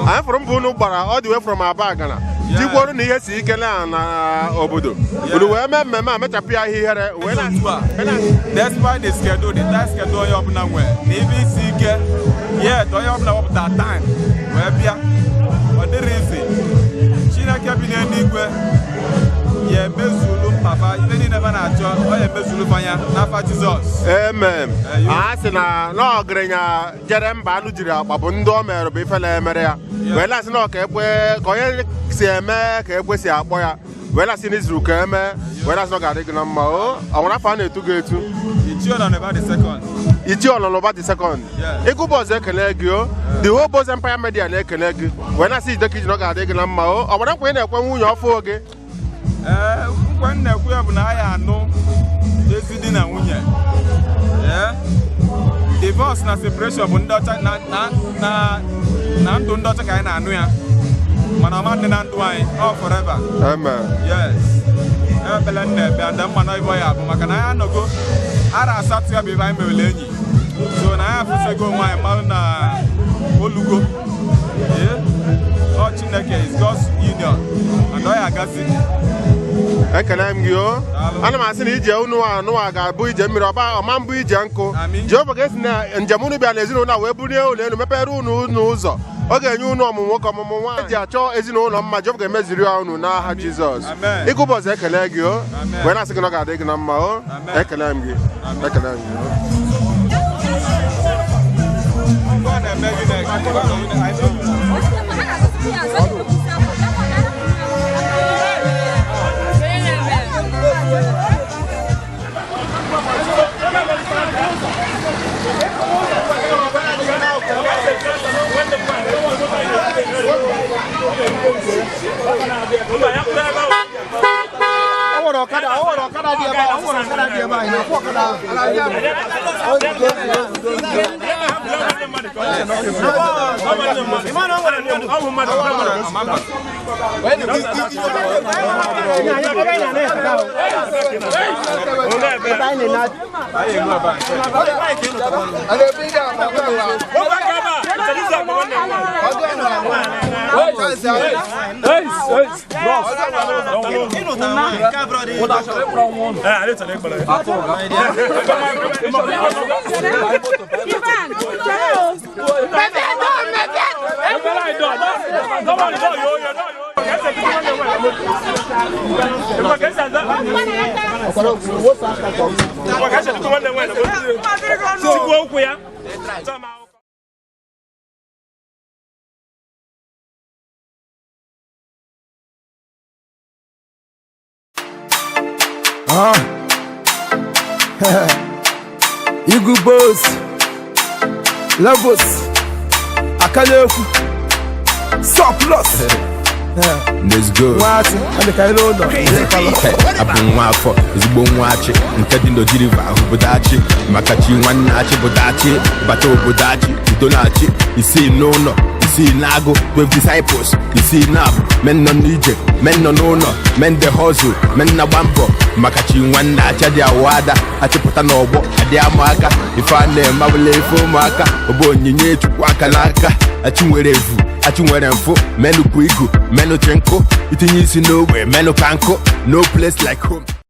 Anyị fụrụ mbọ unu gbara all the way from Abagana jikwarụ na ihe si ike na obodo unu wee mee mmemme a mechapụ ya ihe ihere wee na Despite the schedule, the tight schedule onye ọbụla nwere na ibe isi ike, yet onye ọbụla wepụta time wee bịa. Ọ dịrị izi. Chineke bi n'eluigwe ya emezulu papa ife niile ebe na-achọ, ọ ya emezulu fanya n'afa Jizọs. Amen. A sị na ọgaranya jere mba anụ jiri akpa bụ ndị o mere bụ ife na-emere ya wee na-asị na ọ ka ekwe ka onye si eme ka ekwe si akpọ ya wee na-asị na izuru ka eme wee na-asị na ọ ga-adị gị na mma o. Ọ nwere afọ a na-etu gị etu? Ichie Ọnọnụba the second. Ichie Ọnọnụba the second. Ịgụ Bọz ekele gị o. The whole Bọz Empire Media na-ekele gị wee na-asị jide ka iji na ọ ga-adị gị na mma o. Ọ nwere nkwa ị na-ekwe nwunye ọfụ gị? Ee, nkwa m na-ekwu ya bụ na anyị anụ ezi di na nwunye. Ee, divorce na separation bụ ndị ọcha na ndụ ndị ọcha ka anyị na-anụ ya, mana ọma dị na ndụ anyị all forever. Amen. Yes. Ekpele m na-ekpe ndị mma na ịbọ ya bụ maka na anyị anọgo ara asatọ ya bụ ebe anyị mewere enyi, so na anyị afụsego onwe anyị mmanụ na olugo. Ee, ọ Chineke is God's union and ọ ya agazi. Ekele m gị o. Ana m asị na ije unu anụwa ga-abụ ije mmiri ọba ọma mbụ ije nkụ. Jehova ga-esi na njem unu bịa n'ezinụlọ a wee bulie ụlọ elu mepere unu unu ụzọ. Ọ ga-enye unu ọmụmụ nwoke, ọmụmụ nwaanyị eji achọ ezinụlọ mma. Jehova ga-emeziri ya unu n'aha Jizọs. Ịgụ Bọz ekele gị o wee na-asị gị na ọ ga-adị gị na mma o. Ekele m gị, ekele m gị o. Igu Boss, Levels, Akanekwu, Surplus. Let's go. Nwasị, ọ dị ka ile ụlọ. Abụ nwa afọ ezigbo nwa achị nke dị n'Oji River ahụ obodo achị maka chi nwanne achị bụ achị bata obodo achị udo na-achị isii n'ụlọ isii n'agụ 12 disciples isii na-abụ men nọ n'ije men nọ n'ụlọ men the hustle men na-agba mbọ maka chi nwanne achị adị awụ ada achịpụta n'ọgbọ adị ama aka ife a na-eme abụla ife ụmụaka ọ bụ onyinye chukwu aka n'aka achị nwere evu achị nwere mfụ menụ bụ igu menụ chi nkụ itinye isi n'ogbe menụ ka nkụ no place like home.